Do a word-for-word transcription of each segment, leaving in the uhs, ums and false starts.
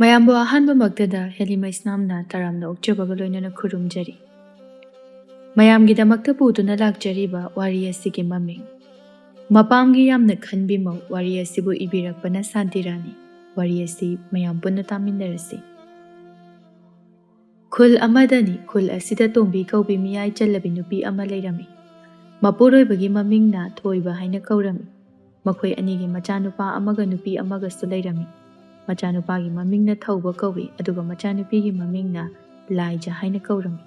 ꯃꯌꯥꯝꯕꯨ ꯑꯍꯥꯟꯕꯃꯛꯇꯗ ꯍꯦꯂꯤꯃꯩꯁꯅꯥꯝꯅ ꯇꯔꯥꯝꯅ ꯑꯣꯛꯆꯕꯒ ꯂꯣꯏꯅꯅ ꯈꯨꯔꯨꯝꯖꯔꯤ꯫ ꯃꯌꯥꯝꯒꯤꯗꯃꯛꯇ ꯄꯨꯗꯨꯅ ꯂꯥꯛꯆꯔꯤꯕ ꯋꯥꯔꯤ ꯑꯁꯤꯒꯤ ꯃꯃꯤꯡ ꯃꯄꯥꯝꯒꯤ ꯌꯥꯝꯅ ꯈꯟꯕꯤꯃꯧ꯫ ꯋꯥꯔꯤ ꯑꯁꯤꯕꯨ ꯏꯕꯤꯔꯛꯄꯅ ꯁꯥꯟꯇꯤꯔꯥꯅꯤ꯫ ꯋꯥꯔꯤ ꯑꯁꯤ ꯃꯌꯥꯝ ꯄꯨꯟꯅ ꯇꯥꯃꯤꯟꯅꯔꯁꯤ꯫ ꯈꯨꯜ ꯑꯃꯗꯅꯤ꯫ ꯈꯨꯜ ꯑꯁꯤꯗ ꯇꯣꯝꯕꯤ ꯀꯧꯕꯤ ꯃꯤꯌꯥꯏ ꯆꯜꯂꯕꯤ ꯅꯨꯄꯤ ꯑꯃ ꯂꯩꯔꯝꯃꯤ꯫ ꯃꯄꯨꯔꯣꯏꯕꯒꯤ ꯃꯃꯤꯡꯅ ꯊꯣꯏꯕ ꯍꯥꯏꯅ ꯀꯧꯔꯝꯃꯤ꯫ ꯃꯈꯣꯏ ꯑꯅꯤꯒꯤ ꯃꯆꯥꯅꯨꯄꯥ ꯑꯃꯒ ꯅꯨꯄꯤ ꯑꯃꯒꯁꯨ ꯂꯩꯔꯝꯃꯤ꯫ ꯃꯆꯥꯅꯨꯄꯥꯒꯤ ꯃꯃꯤꯡꯅ ꯊꯧꯕ ꯀꯧꯏ, ꯑꯗꯨꯒ ꯃꯆꯥꯅꯨꯄꯤꯒꯤ ꯃꯃꯤꯡꯅ ꯂꯥꯏꯖ ꯍꯥꯏꯅ ꯀꯧꯔꯝꯃꯤ꯫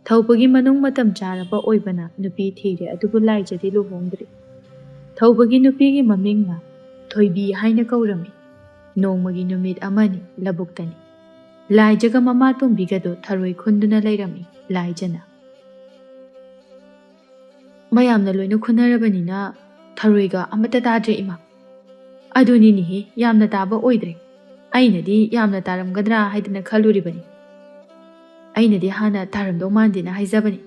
ꯊꯧꯕꯒꯤ ꯃꯅꯨꯡ ꯃꯇꯝ ꯆꯥꯔꯕ ꯑꯣꯏꯕꯅ ꯅꯨꯄꯤ ꯊꯤꯔꯦ, ꯑꯗꯨꯕꯨ ꯂꯥꯏꯖꯗꯤ ꯂꯨꯍꯣꯡꯗ꯭ꯔꯤ꯫ ꯊꯧꯕꯒꯤ ꯅꯨꯄꯤꯒꯤ ꯃꯃꯤꯡꯅ ꯊꯣꯏꯕꯤ ꯍꯥꯏꯅ ꯀꯧꯔꯝꯃꯤ꯫ ꯅꯣꯡꯃꯒꯤ ꯅꯨꯃꯤꯠ ꯑꯃꯅꯤ, ꯂꯧꯕꯨꯛꯇꯅꯤ꯫ ꯂꯥꯏꯖꯒ ꯃꯃꯥ ꯇꯣꯝꯕꯤꯒꯗꯨ ꯊꯔꯣꯏ ꯈꯨꯟꯗꯨꯅ ꯂꯩꯔꯝꯃꯤ꯫ ꯂꯥꯏꯖꯅ, "ꯃꯌꯥꯝꯅ ꯂꯣꯏꯅ ꯈꯨꯟꯅꯔꯕꯅꯤꯅ ꯊꯔꯣꯏꯒ ꯑꯃꯠꯇ ꯇꯥꯗ꯭ꯔꯦ, ꯏꯃꯥ꯫ ꯑꯗꯨꯅꯤꯅꯦꯍꯦ, ꯌꯥꯝꯅ ꯇꯥꯕ ꯑꯣꯏꯗ꯭ꯔꯦ꯫ ꯑꯩꯅꯗꯤ ꯌꯥꯝꯅ ꯇꯥꯔꯝꯒꯗ꯭ꯔꯥ ꯍꯥꯏꯗꯅ ꯈꯜꯂꯨꯔꯤꯕꯅꯤ꯫ ꯑꯩꯅꯗꯤ ꯍꯥꯟꯅ ꯇꯥꯔꯝꯗꯧ ꯃꯥꯟꯗꯦꯅ ꯍꯥꯏꯖꯕꯅꯤ꯫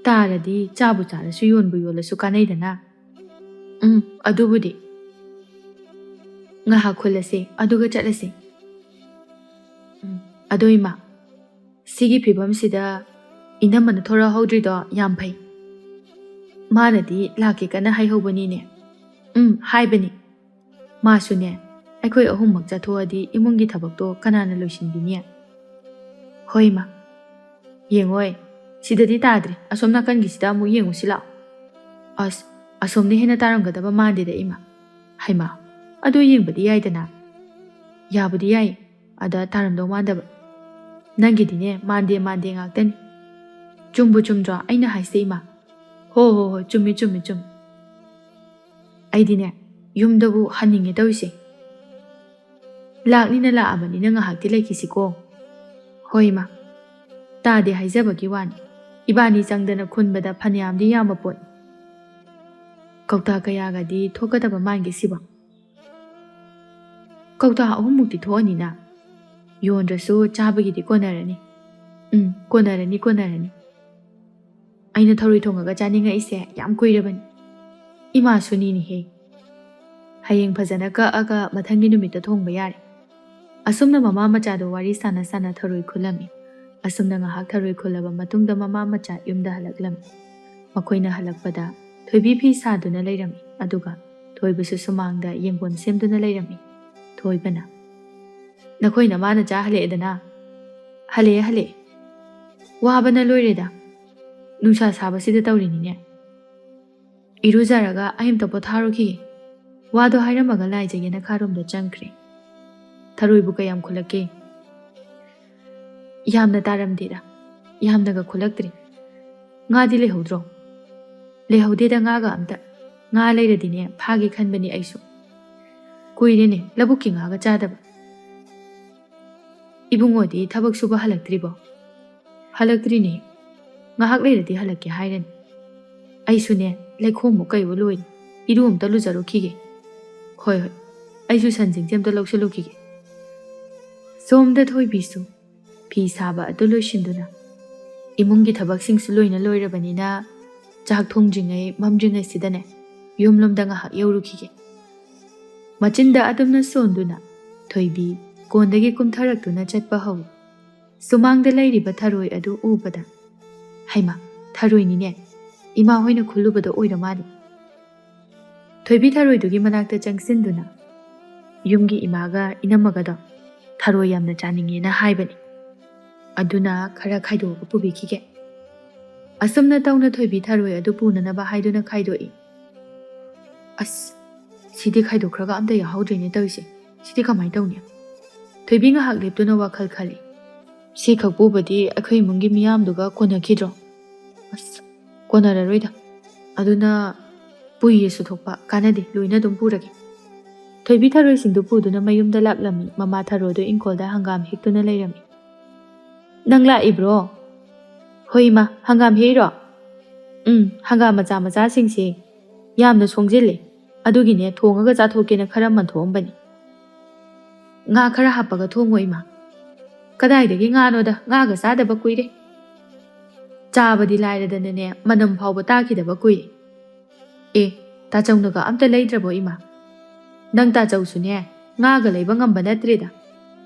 ꯇꯥꯔꯗꯤ ꯆꯥꯕꯨ ꯆꯥꯔꯁꯨ, ꯌꯣꯟꯕꯨ ꯌꯣꯜꯂꯁꯨ ꯀꯥꯟꯅꯩꯗꯅ꯫ ꯎꯝ, ꯑꯗꯨꯕꯨꯗꯤ꯫ ꯉꯥꯏꯍꯥꯛ ꯈꯨꯜꯂꯁꯤ, ꯑꯗꯨꯒ ꯆꯠꯂꯁꯤ꯫ ꯎꯝ, ꯑꯗꯣ ꯏꯃꯥ, ꯁꯤꯒꯤ ꯐꯤꯕꯝꯁꯤꯗ ꯏꯅꯝꯃꯅ ꯊꯣꯔꯛꯍꯧꯗ꯭ꯔꯤꯗꯣ ꯌꯥꯝ ꯐꯩ꯫ ꯃꯥꯅꯗꯤ ꯂꯥꯛꯀꯦ ꯀꯟꯅ ꯍꯥꯏꯍꯧꯕꯅꯤꯅꯦ꯫" "ꯎꯝ, ꯍꯥꯏꯕꯅꯤ꯫ ꯃꯥꯁꯨꯅꯦ, ꯑꯩꯈꯣꯏ ꯑꯍꯨꯝꯃꯛ ꯆꯠꯊꯣꯛꯑꯗꯤ ꯏꯃꯨꯡꯒꯤ ꯊꯕꯛꯇꯣ ꯀꯅꯥꯅ ꯂꯣꯏꯁꯤꯟꯕꯤꯅꯤ?" "ꯍꯣꯏ, ꯏꯃꯥ꯫ ꯌꯦꯡꯉꯣꯏ, ꯁꯤꯗꯗꯤ ꯇꯥꯗ꯭ꯔꯤ꯫ ꯑꯁꯣꯝ ꯅꯥꯀꯟꯒꯤꯁꯤꯗ ꯑꯃꯨꯛ ꯌꯦꯡꯉꯨꯁꯤ ꯂꯥꯛꯑꯣ꯫ ꯑꯁ, ꯑꯁꯣꯝꯅ ꯍꯦꯟꯅ ꯇꯥꯔꯝꯒꯗꯕ ꯃꯥꯟꯗꯦꯗ, ꯏꯃꯥ꯫ ꯍꯩꯃꯥ, ꯑꯗꯨ ꯌꯦꯡꯕꯗꯤ ꯌꯥꯏꯗꯅ?" "ꯌꯥꯕꯨꯗꯤ ꯌꯥꯏ, ꯑꯗ ꯇꯥꯔꯝꯗꯧ ꯃꯥꯟꯗꯕ꯫ ꯅꯪꯒꯤꯗꯤꯅꯦ, ꯃꯥꯟꯗꯦ ꯃꯥꯟꯗꯦ ꯉꯥꯛꯇꯅꯤ꯫" "ꯆꯨꯝꯕꯨ ꯆꯨꯝꯗ꯭ꯔꯣ ꯑꯩꯅ ꯍꯥꯏꯁꯦ, ꯏꯃꯥ?" "ꯍꯣ, ꯍꯣ, ꯍꯣ, ꯆꯨꯝꯃꯤ, ꯆꯨꯝꯃꯤ, ꯆꯨꯝꯃꯤ꯫ ꯑꯩꯗꯤꯅꯦ, ꯌꯨꯝꯗꯕꯨ ꯍꯟꯅꯤꯡꯉꯦ ꯇꯧꯔꯤꯁꯦ꯫ ꯂꯥꯛꯅꯤꯅ ꯂꯥꯛꯑꯕꯅꯤꯅ ꯉꯥꯏꯍꯥꯛꯇꯤ ꯂꯩꯈꯤꯁꯤꯀꯣ꯫" "ꯍꯣꯏ, ꯏꯃꯥ꯫ ꯇꯥꯗꯦ ꯍꯥꯏꯖꯕꯒꯤ ꯋꯥꯅꯤ꯫ ꯏꯕꯥꯅꯤ ꯆꯪꯗꯅ ꯈꯨꯟꯕꯗ ꯐꯅꯌꯥꯝꯗꯤ ꯌꯥꯝꯕ ꯄꯣꯠꯅꯤ꯫ ꯀꯧꯇꯥ ꯀꯌꯥꯒꯗꯤ ꯊꯣꯛꯀꯗꯕ ꯃꯥꯟꯒꯦ ꯁꯤꯕꯣ?" "ꯀꯧꯇꯥ ꯑꯍꯨꯝꯃꯨꯛꯇꯤ ꯊꯣꯛꯑꯅꯤꯅ꯫ ꯌꯣꯟꯗ꯭ꯔꯁꯨ ꯆꯥꯕꯒꯤꯗꯤ ꯀꯣꯟꯅꯔꯅꯤ꯫" "ꯎꯝ, ꯀꯣꯟꯅꯔꯅꯤ, ꯀꯣꯟꯅꯔꯅꯤ꯫ ꯑꯩꯅ ꯊꯔꯣꯏ ꯊꯣꯡꯉꯒ ꯆꯥꯅꯤꯡꯉꯛꯏꯁꯦ ꯌꯥꯝ ꯀꯨꯏꯔꯕꯅꯤ꯫" "ꯏꯃꯥꯁꯨꯅꯤꯅꯦꯍꯦ꯫ ꯍꯌꯦꯡ ꯐꯖꯅ ꯀꯛꯑꯒ ꯃꯊꯪꯒꯤ ꯅꯨꯃꯤꯠꯇ ꯊꯣꯡꯕ ꯌꯥꯔꯦ꯫ ꯑꯁꯨꯝꯅ ꯃꯃꯥ ꯃꯆꯥꯗꯣ ꯋꯥꯔꯤ ꯁꯥꯟꯅ ꯁꯥꯟꯅ ꯊꯔꯣꯏ ꯈꯨꯜꯂꯝꯃꯤ꯫ ꯑꯁꯨꯝꯅ ꯉꯥꯏꯍꯥꯛ ꯊꯔꯣꯏ ꯈꯨꯜꯂꯕ ꯃꯇꯨꯡꯗ ꯃꯃꯥ ꯃꯆꯥ ꯌꯨꯝꯗ ꯍꯜꯂꯛꯂꯝꯃꯤ꯫ ꯃꯈꯣꯏꯅ ꯍꯜꯂꯛꯄꯗ ꯊꯣꯏꯕꯤ ꯐꯤ ꯁꯥꯗꯨꯅ ꯂꯩꯔꯝꯃꯤ, ꯑꯗꯨꯒ ꯊꯣꯏꯕꯁꯨ ꯁꯨꯃꯥꯡꯗ ꯌꯦꯡꯒꯣꯟ ꯁꯦꯝꯗꯨꯅ ꯂꯩꯔꯝꯃꯤ꯫ ꯊꯣꯏꯕꯅ, "ꯅꯈꯣꯏ ꯅꯃꯥ ꯅꯆꯥ ꯍꯜꯂꯛꯑꯦꯗꯅ?" "ꯍꯜꯂꯛꯑꯦ, ꯍꯜꯂꯛꯑꯦ꯫ ꯋꯥꯕꯅ ꯂꯣꯏꯔꯦꯗ꯫ ꯅꯨꯡꯁꯥ ꯁꯥꯕꯁꯤꯗ ꯇꯧꯔꯤꯅꯤꯅꯦ꯫ ꯏꯔꯨꯖꯔꯒ ꯑꯩ ꯑꯝꯇ ꯄꯣꯊꯥꯔꯨꯈꯤꯒꯦ"꯫ ꯋꯥꯗꯣ ꯍꯥꯏꯔꯝꯃꯒ ꯂꯥꯏꯖꯒꯦꯅ ꯈꯥꯔꯣꯝꯗ ꯆꯪꯈ꯭ꯔꯦ꯫ "ꯊꯔꯣꯏꯕꯨ ꯀꯌꯥꯝ ꯈꯨꯜꯂꯛꯀꯦ?" "ꯌꯥꯝꯅ ꯇꯥꯔꯝꯗꯦꯗ, ꯌꯥꯝꯅꯒ ꯈꯨꯜꯂꯛꯇ꯭ꯔꯤ꯫ ꯉꯥꯗꯤ ꯂꯩꯍꯧꯗ꯭ꯔꯣ?" "ꯂꯩꯍꯧꯗꯦꯗ ꯉꯥꯒ ꯑꯝꯇ꯫ ꯉꯥ ꯂꯩꯔꯗꯤꯅꯦ ꯐꯥꯒꯦ ꯈꯟꯕꯅꯦ ꯑꯩꯁꯨ꯫ ꯀꯨꯏꯔꯦꯅꯦ ꯂꯧꯕꯨꯛꯀꯤ ꯉꯥꯒ ꯆꯥꯗꯕ"꯫ "ꯏꯕꯨꯡꯉꯣꯗꯤ ꯊꯕꯛ ꯁꯨꯕ ꯍꯜꯂꯛꯇ꯭ꯔꯤꯕꯣ?" "ꯍꯜꯂꯛꯇ꯭ꯔꯤꯅꯦ꯫ ꯉꯥꯏꯍꯥꯛ ꯂꯩꯔꯗꯤ ꯍꯜꯂꯛꯀꯦ ꯍꯥꯏꯔꯅꯤ꯫ ꯑꯩꯁꯨꯅꯦ ꯂꯩꯈꯣꯝꯃꯨꯛ ꯀꯩꯋꯣ ꯂꯣꯏꯔꯦ꯫ ꯏꯔꯨ ꯑꯝꯇ ꯂꯨꯖꯔꯨꯈꯤꯒꯦ"꯫ "ꯍꯣꯏ, ꯍꯣꯏ꯫ ꯑꯩꯁꯨ ꯁꯟꯁꯤꯡꯁꯦ ꯑꯝꯇ ꯂꯧꯁꯤꯜꯂꯨꯈꯤꯒꯦ"꯫ ꯁꯣꯝꯗ ꯊꯣꯏꯕꯤꯁꯨ ꯐꯤ ꯁꯥꯕ ꯑꯗꯨ ꯂꯣꯏꯁꯤꯟꯗꯨꯅ, ꯏꯃꯨꯡꯒꯤ ꯊꯕꯛꯁꯤꯡꯁꯨ ꯂꯣꯏꯅ ꯂꯣꯏꯔꯕꯅꯤꯅ, ꯆꯥꯛ ꯊꯣꯡꯗ꯭ꯔꯤꯉꯩ ꯃꯝꯗ꯭ꯔꯤꯉꯩꯁꯤꯗꯅꯦ ꯌꯨꯝꯂꯣꯝꯗ ꯉꯥꯏꯍꯥꯛ ꯌꯧꯔꯨꯈꯤꯒꯦ꯫ ꯃꯆꯤꯟꯗ ꯑꯗꯨꯝꯅ ꯁꯣꯟꯗꯨꯅ ꯊꯣꯏꯕꯤ ꯀꯣꯟꯗꯒꯤ ꯀꯨꯝꯊꯔꯛꯇꯨꯅ ꯆꯠꯄ ꯍꯧꯏ꯫ ꯁꯨꯃꯥꯡꯗ ꯂꯩꯔꯤꯕ ꯊꯔꯣꯏ ꯑꯗꯨ ꯎꯕꯗ, "ꯍꯩꯃꯥ, ꯊꯔꯣꯏꯅꯤꯅꯦ꯫ ꯏꯃꯥ ꯍꯣꯏꯅ ꯈꯨꯜꯂꯨꯕꯗꯣ ꯑꯣꯏꯔ ꯃꯥꯜꯂꯦ"꯫ ꯊꯣꯏꯕꯤ ꯊꯔꯣꯏꯗꯨꯒꯤ ꯃꯅꯥꯛꯇ ꯆꯪꯁꯤꯟꯗꯨꯅ, "ꯌꯨꯝꯒꯤ ꯏꯃꯥꯒ ꯏꯅꯝꯃꯒꯗꯣ ꯊꯔꯣꯏ ꯌꯥꯝꯅ ꯆꯥꯅꯤꯡꯉꯦꯅ ꯍꯥꯏꯕꯅꯤ꯫ ꯑꯗꯨꯅ ꯈꯔ ꯈꯥꯏꯗꯣꯛꯑꯒ ꯄꯨꯕꯤꯈꯤꯒꯦ"꯫ ꯑꯁꯨꯝꯅ ꯇꯧꯅ ꯊꯣꯏꯕꯤ ꯊꯔꯣꯏ ꯑꯗꯨ ꯄꯨꯅꯅꯕ ꯍꯥꯏꯗꯨꯅ ꯈꯥꯏꯗꯣꯛꯏ꯫ "ꯑꯁ, ꯁꯤꯗꯤ ꯈꯥꯏꯗꯣꯛꯈ꯭ꯔꯒ ꯑꯝꯇ ꯌꯥꯎꯍꯧꯗ꯭ꯔꯦꯅꯦ ꯇꯧꯔꯤꯁꯦ꯫ ꯁꯤꯗꯤ ꯀꯃꯥꯏꯅ ꯇꯧꯅꯤ?" ꯊꯣꯏꯕꯤ ꯉꯥꯏꯍꯥꯛ ꯂꯦꯞꯇꯨꯅ ꯋꯥꯈꯜ ꯈꯜꯂꯤ꯫ "ꯁꯤ ꯈꯛ ꯄꯨꯕꯗꯤ ꯑꯩꯈꯣꯏ ꯏꯃꯨꯡꯒꯤ ꯃꯤꯌꯥꯝꯗꯨꯒ ꯀꯣꯟꯅꯈꯤꯗ꯭ꯔꯣ? ꯑꯁ, ꯀꯣꯟꯅꯔꯔꯣꯏꯗ꯫ ꯑꯗꯨꯅ ꯄꯨꯏꯌꯦꯁꯨ ꯊꯣꯛꯄ ꯀꯥꯟꯅꯗꯦ, ꯂꯣꯏꯅ ꯑꯗꯨꯝ ꯄꯨꯔꯒꯦ"꯫ ꯊꯣꯏꯕꯤ ꯊꯔꯣꯏꯁꯤꯡꯗꯨ ꯄꯨꯗꯨꯅ ꯃꯌꯨꯝꯗ ꯂꯥꯛꯂꯝꯃꯤ꯫ ꯃꯃꯥ ꯊꯔꯣꯗꯨ ꯏꯪꯈꯣꯜꯗ ꯍꯪꯒꯥꯝ ꯍꯦꯛꯇꯨꯅ ꯂꯩꯔꯝꯃꯤ꯫ "ꯅꯪ ꯂꯥꯛꯏꯕ꯭ꯔꯣ?" "ꯍꯣꯏ ꯏꯃꯥ, ꯍꯪꯒꯥꯝ ꯍꯦꯛꯏꯔꯣ?" "ꯎꯝ, ꯍꯪꯒꯥꯝ ꯃꯆꯥ ꯃꯆꯥꯁꯤꯡꯁꯦ ꯌꯥꯝꯅ ꯁꯣꯡꯖꯤꯜꯂꯦ, ꯑꯗꯨꯒꯤꯅꯦ ꯊꯣꯡꯉꯒ ꯆꯥꯊꯣꯛꯀꯦꯅ ꯈꯔ ꯃꯟꯊꯣꯛꯑꯝꯕꯅꯤ"꯫ "ꯉꯥ ꯈꯔ ꯍꯥꯞꯄꯒ ꯊꯣꯡꯉꯣ ꯏꯃꯥ"꯫ "ꯀꯗꯥꯏꯗꯒꯤ ꯉꯥꯅꯣꯗ, ꯉꯥꯒ ꯆꯥꯗꯕ ꯀꯨꯏꯔꯦ"꯫ "ꯆꯥꯕꯗꯤ ꯂꯥꯏꯔꯗꯅꯅꯦ, ꯃꯅꯝ ꯐꯥꯎꯕ ꯇꯥꯈꯤꯗꯕ ꯀꯨꯏꯔꯦ"꯫ "ꯑꯦ, ꯇꯥꯆꯧꯅꯒ ꯑꯝꯇ ꯂꯩꯗ꯭ꯔꯕꯣ ꯏꯃꯥ?" "ꯅꯪ ꯇꯥꯆꯧꯁꯨꯅꯦ, ꯉꯥꯒ ꯂꯩꯕ ꯉꯝꯕ ꯅꯠꯇ꯭ꯔꯦꯗ"꯫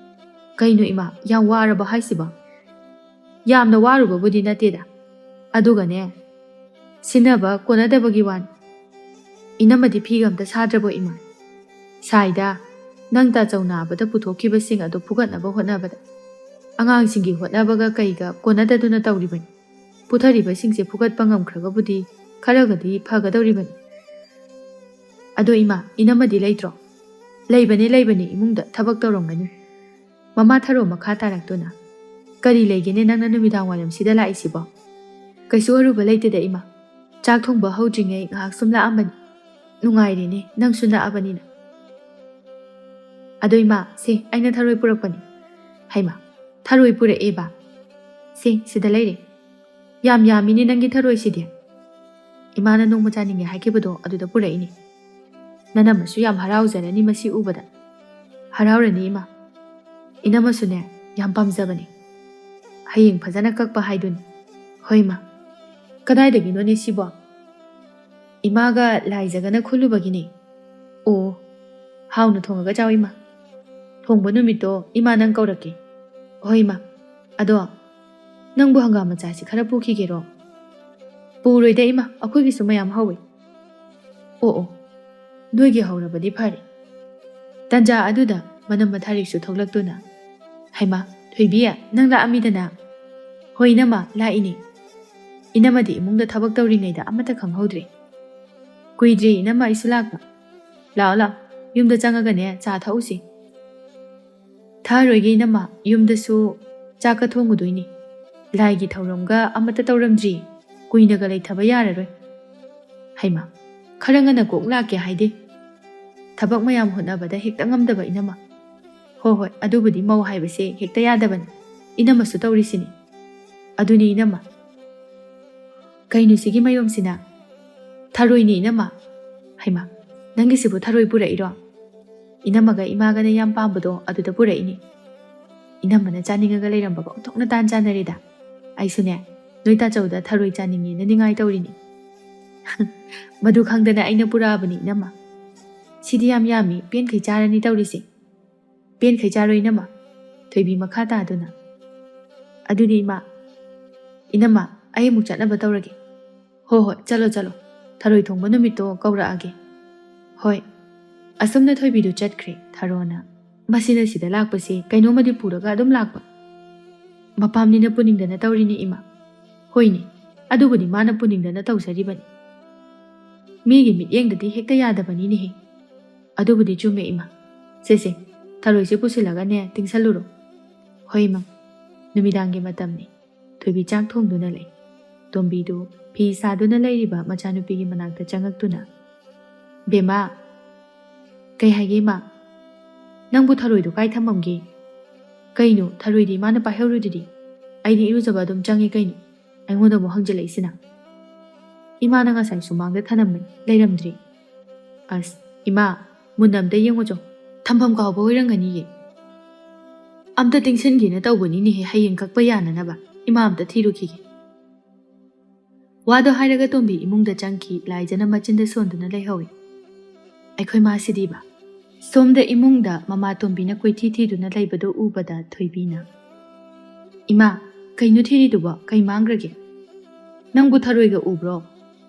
"ꯀꯩꯅꯣ ꯏꯃꯥ, ꯌꯥꯝ ꯋꯥꯔꯕ ꯍꯥꯏꯁꯤꯕꯣ?" "ꯌꯥꯝꯅ ꯋꯥꯔꯨꯕꯕꯨꯗꯤ ꯅꯠꯇꯦꯗ, ꯑꯗꯨꯒꯅꯦ, ꯁꯤꯟꯅꯕ ꯀꯣꯟꯅꯗꯕꯒꯤ ꯋꯥꯅꯤ꯫ ꯏꯅꯝꯃꯗꯤ ꯐꯤꯒ ꯑꯝꯇ ꯁꯥꯗ꯭ꯔꯕꯣ ꯏꯃꯥ? ꯁꯥꯏꯗ, ꯅꯪ ꯇꯥꯆꯧ ꯅꯥꯕꯗ ꯄꯨꯊꯣꯛꯈꯤꯕꯁꯤꯡ ꯑꯗꯨ ꯐꯨꯒꯠꯅꯕ ꯍꯣꯠꯅꯕꯗ꯫ ꯑꯉꯥꯡꯁꯤꯡꯒꯤ ꯍꯣꯠꯅꯕꯒ ꯀꯩꯒ ꯀꯣꯟꯅꯗꯗꯨꯅ ꯇꯧꯔꯤꯕꯅꯤ꯫ ꯄꯨꯊꯔꯤꯕꯁꯤꯡꯁꯦ ꯐꯨꯒꯠꯄ ꯉꯝꯈ꯭ꯔꯒꯕꯨꯗꯤ ꯈꯔꯒꯗꯤ ꯐꯒꯗꯧꯔꯤꯕꯅꯤ꯫ ꯑꯗꯣ ꯏꯃꯥ, ꯏꯅꯝꯃꯗꯤ ꯂꯩꯇ꯭ꯔꯣ?" "ꯂꯩꯕꯅꯦ, ꯂꯩꯕꯅꯦ, ꯏꯃꯨꯡꯗ ꯊꯕꯛ ꯇꯧꯔꯝꯒꯅꯤ꯫ ꯃꯃꯥ ꯊꯔꯣ ꯃꯈꯥ ꯇꯥꯔꯛꯇꯨꯅ, "ꯀꯔꯤ ꯂꯩꯒꯦꯅꯦ ꯅꯪꯅ ꯅꯨꯃꯤꯗꯥꯡ ꯋꯥꯏꯔꯝꯁꯤꯗ ꯂꯥꯛꯏꯁꯤꯕꯣ?" "ꯀꯩꯁꯨ ꯑꯔꯨꯕ ꯂꯩꯇꯦꯗ ꯏꯃꯥ꯫ ꯆꯥꯛ ꯊꯣꯡꯕ ꯍꯧꯗ꯭ꯔꯤꯉꯩ ꯉꯥꯏꯍꯥꯛ ꯁꯨꯝ ꯂꯥꯛꯑꯝꯕꯅꯤ꯫ ꯅꯨꯡꯉꯥꯏꯔꯦꯅꯦ, ꯅꯪꯁꯨ ꯅꯛꯑꯕꯅꯤꯅ꯫ ꯑꯗꯣ ꯏꯃꯥ, ꯁꯦ, ꯑꯩꯅ ꯊꯔꯣꯏ ꯄꯨꯔꯛꯄꯅꯤ꯫" "ꯍꯩꯃꯥ, ꯊꯔꯣꯏ ꯄꯨꯔꯛꯑꯦꯕ? ꯁꯦ, ꯁꯤꯗ ꯂꯩꯔꯦ꯫ ꯌꯥꯝ ꯌꯥꯝꯃꯤꯅꯦ ꯅꯪꯒꯤ ꯊꯔꯣꯏꯁꯤꯗꯤ꯫ ꯏꯃꯥꯅ ꯅꯣꯡꯃ ꯆꯥꯅꯤꯡꯉꯦ ꯍꯥꯏꯈꯤꯕꯗꯣ ꯑꯗꯨꯗ ꯄꯨꯔꯛꯏꯅꯦ꯫ ꯅꯅꯝꯃꯁꯨ ꯌꯥꯝ ꯍꯔꯥꯎꯖꯔꯅꯤ ꯃꯁꯤ ꯎꯕꯗ꯫" "ꯍꯔꯥꯎꯔꯅꯤ ꯏꯃꯥ꯫ ꯏꯅꯝꯃꯁꯨꯅꯦ, ꯌꯥꯝ ꯄꯥꯝꯖꯕꯅꯦ꯫ ꯍꯌꯦꯡ ꯐꯖꯅ ꯀꯛꯄ ꯍꯥꯏꯗꯨꯅꯤ꯫" "ꯍꯣꯏ ꯏꯃꯥ꯫ ꯀꯗꯥꯏꯗꯒꯤꯅꯣꯅꯦ ꯁꯤꯕꯣ?" "ꯏꯃꯥꯒ ꯂꯥꯏꯖꯒꯅ ꯈꯨꯜꯂꯨꯕꯒꯤꯅꯦ꯫" "ꯑꯣ, ꯍꯥꯎꯅ ꯊꯣꯡꯉꯒ ꯆꯥꯎ ꯏꯃꯥ꯫ ꯊꯣꯡꯕ ꯅꯨꯃꯤꯠꯇꯣ ꯏꯃꯥ ꯅꯪ ꯀꯧꯔꯛꯀꯦ꯫" "ꯍꯣꯏ ꯏꯃꯥ꯫ ꯑꯗꯣ ꯅꯪꯕꯨ ꯍꯪꯒꯥꯝ ꯃꯆꯥꯁꯤ ꯈꯔ ꯄꯨꯈꯤꯒꯦꯔꯣ?" "ꯄꯨꯔꯣꯏꯗ ꯏꯃꯥ, ꯑꯩꯈꯣꯏꯒꯤꯁꯨ ꯃꯌꯥꯝ ꯍꯧꯋꯤ꯫" "ꯑꯣ ꯑꯣ, ꯅꯣꯏꯒꯤ ꯍꯧꯔꯕꯗꯤ ꯐꯔꯦ꯫" ꯇꯟꯖꯥ ꯑꯗꯨꯗ ꯃꯅꯝ ꯃꯊꯥꯔꯤꯛꯁꯨ ꯊꯣꯛꯂꯛꯇꯨꯅ, "ꯍꯩꯃꯥ, ꯊꯣꯏꯕꯤ, ꯅꯪ ꯂꯥꯛꯑꯝꯃꯤꯗꯅ?" "ꯍꯣꯏ ꯏꯅꯝꯃ, ꯂꯥꯛꯏꯅꯦ꯫ ꯏꯅꯝꯃꯗꯤ ꯏꯃꯨꯡꯗ ꯊꯕꯛ ꯇꯧꯔꯤꯉꯩꯗ ꯑꯃꯠꯇ ꯈꯪꯍꯧꯗ꯭ꯔꯦ꯫ ꯀꯨꯏꯗ꯭ꯔꯤ ꯏꯅꯝꯃ ꯑꯩꯁꯨ ꯂꯥꯛꯄ꯫ ꯂꯥꯛꯑꯣ ꯂꯥꯛꯑꯣ, ꯌꯨꯝꯗ ꯆꯪꯉꯒꯅꯦ ꯆꯥ ꯊꯛꯎꯁꯤ꯫" "ꯊꯛꯑꯔꯣꯏꯒꯦ ꯏꯅꯝꯃ, ꯌꯨꯝꯗꯁꯨ ꯆꯥꯛꯀ ꯊꯣꯡꯉꯨꯗꯣꯏꯅꯤ꯫ ꯂꯥꯏꯒꯤ ꯊꯧꯔꯝꯒ ꯑꯃꯠꯇ ꯇꯧꯔꯝꯗ꯭ꯔꯤ꯫ ꯀꯨꯏꯅꯒ ꯂꯩꯊꯕ ꯌꯥꯔꯔꯣꯏ꯫" "ꯍꯩꯃꯥ, ꯈꯔ ꯉꯟꯅ ꯀꯣꯛ ꯂꯥꯛꯀꯦ ꯍꯥꯏꯗꯦ?" "ꯊꯕꯛ ꯃꯌꯥꯝ ꯍꯣꯠꯅꯕꯗ ꯍꯦꯛꯇ ꯉꯝꯗꯕ ꯏꯅꯝꯃ꯫" "ꯍꯣ ꯍꯣꯏ, ꯑꯗꯨꯕꯨꯗꯤ ꯃꯧ ꯍꯥꯏꯕꯁꯦ ꯍꯦꯛꯇ ꯌꯥꯗꯕꯅꯤ꯫ ꯏꯅꯝꯃꯁꯨ ꯇꯧꯔꯤꯁꯤꯅꯤ꯫" "ꯑꯗꯨꯅꯤ ꯏꯅꯝꯃ꯫ ꯀꯩꯅꯣ ꯁꯤꯒꯤ ꯃꯌꯨꯝꯁꯤꯅ? ꯊꯔꯣꯏꯅꯤ ꯏꯅꯝꯃ꯫" "ꯍꯩꯃꯥ, ꯅꯪꯒꯤꯁꯤꯕꯨ ꯊꯔꯣꯏ ꯄꯨꯔꯛꯏꯔꯣ?" "ꯏꯅꯝꯃꯒ ꯏꯃꯥꯒꯅ ꯌꯥꯝ ꯄꯥꯝꯕꯗꯣ ꯑꯗꯨꯗ ꯄꯨꯔꯛꯏꯅꯤ꯫ ꯏꯅꯝꯃꯅ ꯆꯥꯅꯤꯡꯉꯒ ꯂꯩꯔꯝꯕꯒ ꯑꯣꯟꯊꯣꯛꯅ ꯇꯥꯟ ꯆꯥꯟꯅꯔꯦꯗ꯫ ꯑꯩꯁꯨꯅꯦ, ꯅꯣꯏ ꯇꯥꯆꯧꯗ ꯊꯔꯣꯏ ꯆꯥꯅꯤꯡꯉꯦꯅ ꯅꯤꯡꯉꯥꯏ ꯇꯧꯔꯤꯅꯤ꯫" "ꯃꯗꯨ ꯈꯪꯗꯅ ꯑꯩꯅ ꯄꯨꯔꯛꯑꯕꯅꯤ ꯏꯅꯝꯃ꯫ ꯁꯤꯗꯤ ꯌꯥꯝ ꯌꯥꯝꯃꯤ, ꯄꯦꯟꯈꯩ ꯆꯥꯔꯅꯤ ꯇꯧꯔꯤꯁꯦ꯫" "ꯄꯦꯟꯈꯩ ꯆꯥꯔꯣꯏ ꯏꯅꯝꯃ꯫ ꯊꯣꯏꯕꯤ ꯃꯈꯥ ꯇꯥꯗꯨꯅ, "ꯑꯗꯨꯗꯤ ꯏꯃꯥ, ꯏꯅꯝꯃ, ꯑꯩ ꯑꯃꯨꯛ ꯆꯠꯅꯕ ꯇꯧꯔꯒꯦ꯫ ꯍꯣ ꯍꯣꯏ, ꯆꯠꯂꯣ ꯆꯠꯂꯣ, ꯊꯔꯣꯏ ꯊꯣꯡꯕ ꯅꯨꯃꯤꯠꯇꯣ ꯀꯧꯔꯛꯑꯒꯦ꯫ ꯍꯣꯏ꯫" ꯑꯁꯨꯝꯅ ꯊꯣꯏꯕꯤꯗꯨ ꯆꯠꯈ꯭ꯔꯦ꯫ ꯊꯔꯣꯅ, "ꯃꯁꯤꯅ ꯁꯤꯗ ꯂꯥꯛꯄꯁꯦ ꯀꯩꯅꯣꯝꯃꯗꯤ ꯄꯨꯔꯒ ꯑꯗꯨꯝ ꯂꯥꯛꯄ꯫ ꯃꯄꯥꯝꯅꯤꯅ ꯄꯨꯅꯤꯡꯗꯅ ꯇꯧꯔꯤꯅꯤ ꯏꯃꯥ꯫ ꯍꯣꯏꯅꯦ, ꯑꯗꯨꯕꯨꯗꯤ ꯃꯥꯅ ꯄꯨꯅꯤꯡꯗꯅ ꯇꯧꯖꯔꯤꯕꯅꯤ꯫ ꯃꯤꯒꯤ ꯃꯤꯠꯌꯦꯡꯗꯗꯤ ꯍꯦꯛꯇ ꯌꯥꯗꯕꯅꯤꯅꯦꯍꯦ꯫ ꯑꯗꯨꯕꯨꯗꯤ ꯆꯨꯝꯃꯦ ꯏꯃꯥ꯫ ꯁꯦ ꯁꯦ, ꯊꯔꯣꯏꯁꯦ ꯄꯨꯁꯤꯜꯂꯒꯅꯦ ꯇꯤꯡꯁꯜꯂꯨꯔꯣ꯫" "ꯍꯣꯏ ꯏꯃꯥ, ꯅꯨꯃꯤꯗꯥꯡꯒꯤ ꯃꯇꯝꯅꯤ꯫" ꯊꯣꯏꯕꯤ ꯆꯥꯛ ꯊꯣꯡꯗꯨꯅ ꯂꯩ꯫ ꯇꯣꯝꯕꯤꯗꯨ ꯐꯤ ꯁꯥꯗꯨꯅ ꯂꯩꯔꯤꯕ ꯃꯆꯥꯅꯨꯄꯤꯒꯤ ꯃꯅꯥꯛꯇ ꯆꯪꯉꯛꯇꯨꯅ, "ꯕꯦꯝꯃ꯫" "ꯀꯩ ꯍꯥꯏꯒꯦ ꯏꯃꯥ?" "ꯅꯪꯕꯨ ꯊꯔꯣꯏꯗꯣ ꯀꯥꯏ ꯊꯝꯃꯝꯒꯦ?" "ꯀꯩꯅꯣ, ꯊꯔꯣꯏꯗꯤ ꯏꯃꯥꯅ ꯄꯥꯏꯍꯧꯔꯤꯗꯨꯗꯤ? ꯑꯩꯗꯤ ꯏꯔꯨꯖꯕ ꯑꯗꯨꯝ ꯆꯪꯉꯤ ꯀꯩꯅꯣ꯫ ꯑꯩꯉꯣꯟꯗ ꯑꯃꯨꯛ ꯍꯪꯖꯤꯜꯂꯛꯏꯁꯤꯅ?" "ꯏꯃꯥꯅ ꯉꯁꯥꯏ ꯁꯨꯃꯥꯡꯗ ꯊꯅꯝꯕꯅꯤ, ꯂꯩꯔꯝꯗ꯭ꯔꯤ꯫" "ꯑꯁ, ꯏꯃꯥ, ꯃꯨꯟꯅ ꯑꯝꯇ ꯌꯦꯡꯉꯨꯆꯣ꯫ ꯊꯝꯐꯝ ꯀꯥꯎꯕ ꯑꯣꯏꯔꯝꯒꯅꯤꯌꯦ꯫ ꯑꯝꯇ ꯇꯤꯡꯁꯤꯟꯒꯦꯅ ꯇꯧꯕꯅꯤꯅꯦꯍꯦ, ꯍꯌꯦꯡ ꯀꯛꯄ ꯌꯥꯅꯅꯕ꯫ ꯏꯃꯥ, ꯑꯝꯇ ꯊꯤꯔꯨꯈꯤꯒꯦ꯫" ꯋꯥꯗꯣ ꯍꯥꯏꯔꯒ ꯇꯣꯝꯕꯤ ꯏꯃꯨꯡꯗ ꯆꯪꯈꯤ꯫ ꯂꯥꯏꯖꯅ ꯃꯆꯤꯟꯗ ꯁꯣꯟꯗꯨꯅ ꯂꯩꯍꯧꯏ꯫ ꯑꯩꯈꯣꯏ ꯃꯥꯁꯤꯗꯤꯕ꯫ ꯁꯣꯝꯗ ꯏꯃꯨꯡꯗ ꯃꯃꯥ ꯇꯣꯝꯕꯤꯅ ꯀꯣꯏꯊꯤ ꯊꯤꯗꯨꯅ ꯂꯩꯕꯗꯨ ꯎꯕꯗ ꯊꯣꯏꯕꯤꯅ, "ꯏꯃꯥ, ꯀꯩꯅꯣ ꯊꯤꯔꯤꯗꯨꯕꯣ? ꯀꯩ ꯃꯥꯡꯈ꯭ꯔꯒꯦ?" "ꯅꯪꯕꯨ ꯊꯔꯣꯏꯒ ꯎꯕ꯭ꯔꯣ?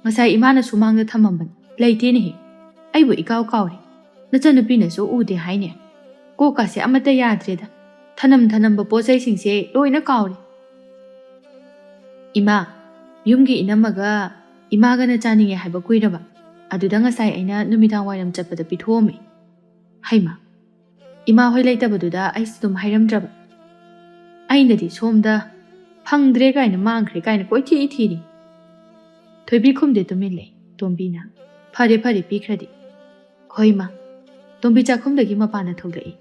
ꯉꯁꯥꯏ ꯏꯃꯥꯅ ꯁꯨꯃꯥꯡꯗ ꯊꯝꯃꯝꯕꯅꯤ, ꯂꯩꯇꯦꯅꯦꯍꯦ꯫ ꯑꯩꯕꯨ ꯏꯀꯥꯎ ꯀꯥꯎꯔꯦ꯫ ꯅꯆꯟꯅꯨꯄꯤꯅꯁꯨ ꯎꯗꯦ ꯍꯥꯏꯅꯦ꯫ ꯀꯣꯛꯀꯥꯁꯦ ꯑꯃꯠꯇ ꯌꯥꯗ꯭ꯔꯦꯗ꯫ ꯊꯅꯝ ꯊꯅꯝꯕ ꯄꯣꯠ ꯆꯩꯁꯤꯡꯁꯦ ꯂꯣꯏꯅ ꯀꯥꯎꯔꯦ꯫" "ꯏꯃꯥ, ꯌꯨꯝꯒꯤ ꯏꯅꯝꯃꯒ ꯏꯃꯥꯒꯅ ꯆꯥꯅꯤꯡꯉꯦ ꯍꯥꯏꯕ ꯀꯨꯏꯔꯕ꯫ ꯑꯗꯨꯗ ꯉꯁꯥꯏ ꯑꯩꯅ ꯅꯨꯃꯤꯗꯥꯡ ꯋꯥꯏꯔꯝ ꯆꯠꯄꯗ ꯄꯤꯊꯣꯛꯑꯝꯃꯦ꯫" "ꯍꯩꯃꯥ, ꯏꯃꯥ ꯍꯣꯏ ꯂꯩꯇꯕꯗꯨꯗ ꯑꯩꯁꯨ ꯑꯗꯨꯝ ꯍꯥꯏꯔꯝꯗ꯭ꯔꯕ꯫ ꯑꯩꯅꯗꯤ ꯁꯣꯝꯗ ꯐꯪꯗ꯭ꯔꯦ ꯀꯥꯏꯅ, ꯃꯥꯡꯈ꯭ꯔꯦ ꯀꯥꯏꯅ ꯀꯣꯏꯊꯤ ꯊꯤꯔꯤ꯫" ꯊꯣꯏꯕꯤ ꯈꯨꯝꯗꯦ, ꯇꯨꯃꯤꯟ ꯂꯩ꯫ ꯇꯣꯝꯕꯤꯅ, "ꯐꯔꯦ ꯐꯔꯦ, ꯄꯤꯈ꯭ꯔꯗꯤ꯫" "ꯍꯣꯏ ꯃꯥ꯫" ꯇꯣꯝꯕꯤ ꯆꯥꯛꯈꯨꯝꯗꯒꯤ ꯃꯄꯥꯟꯗ ꯊꯣꯛꯂꯛꯏ꯫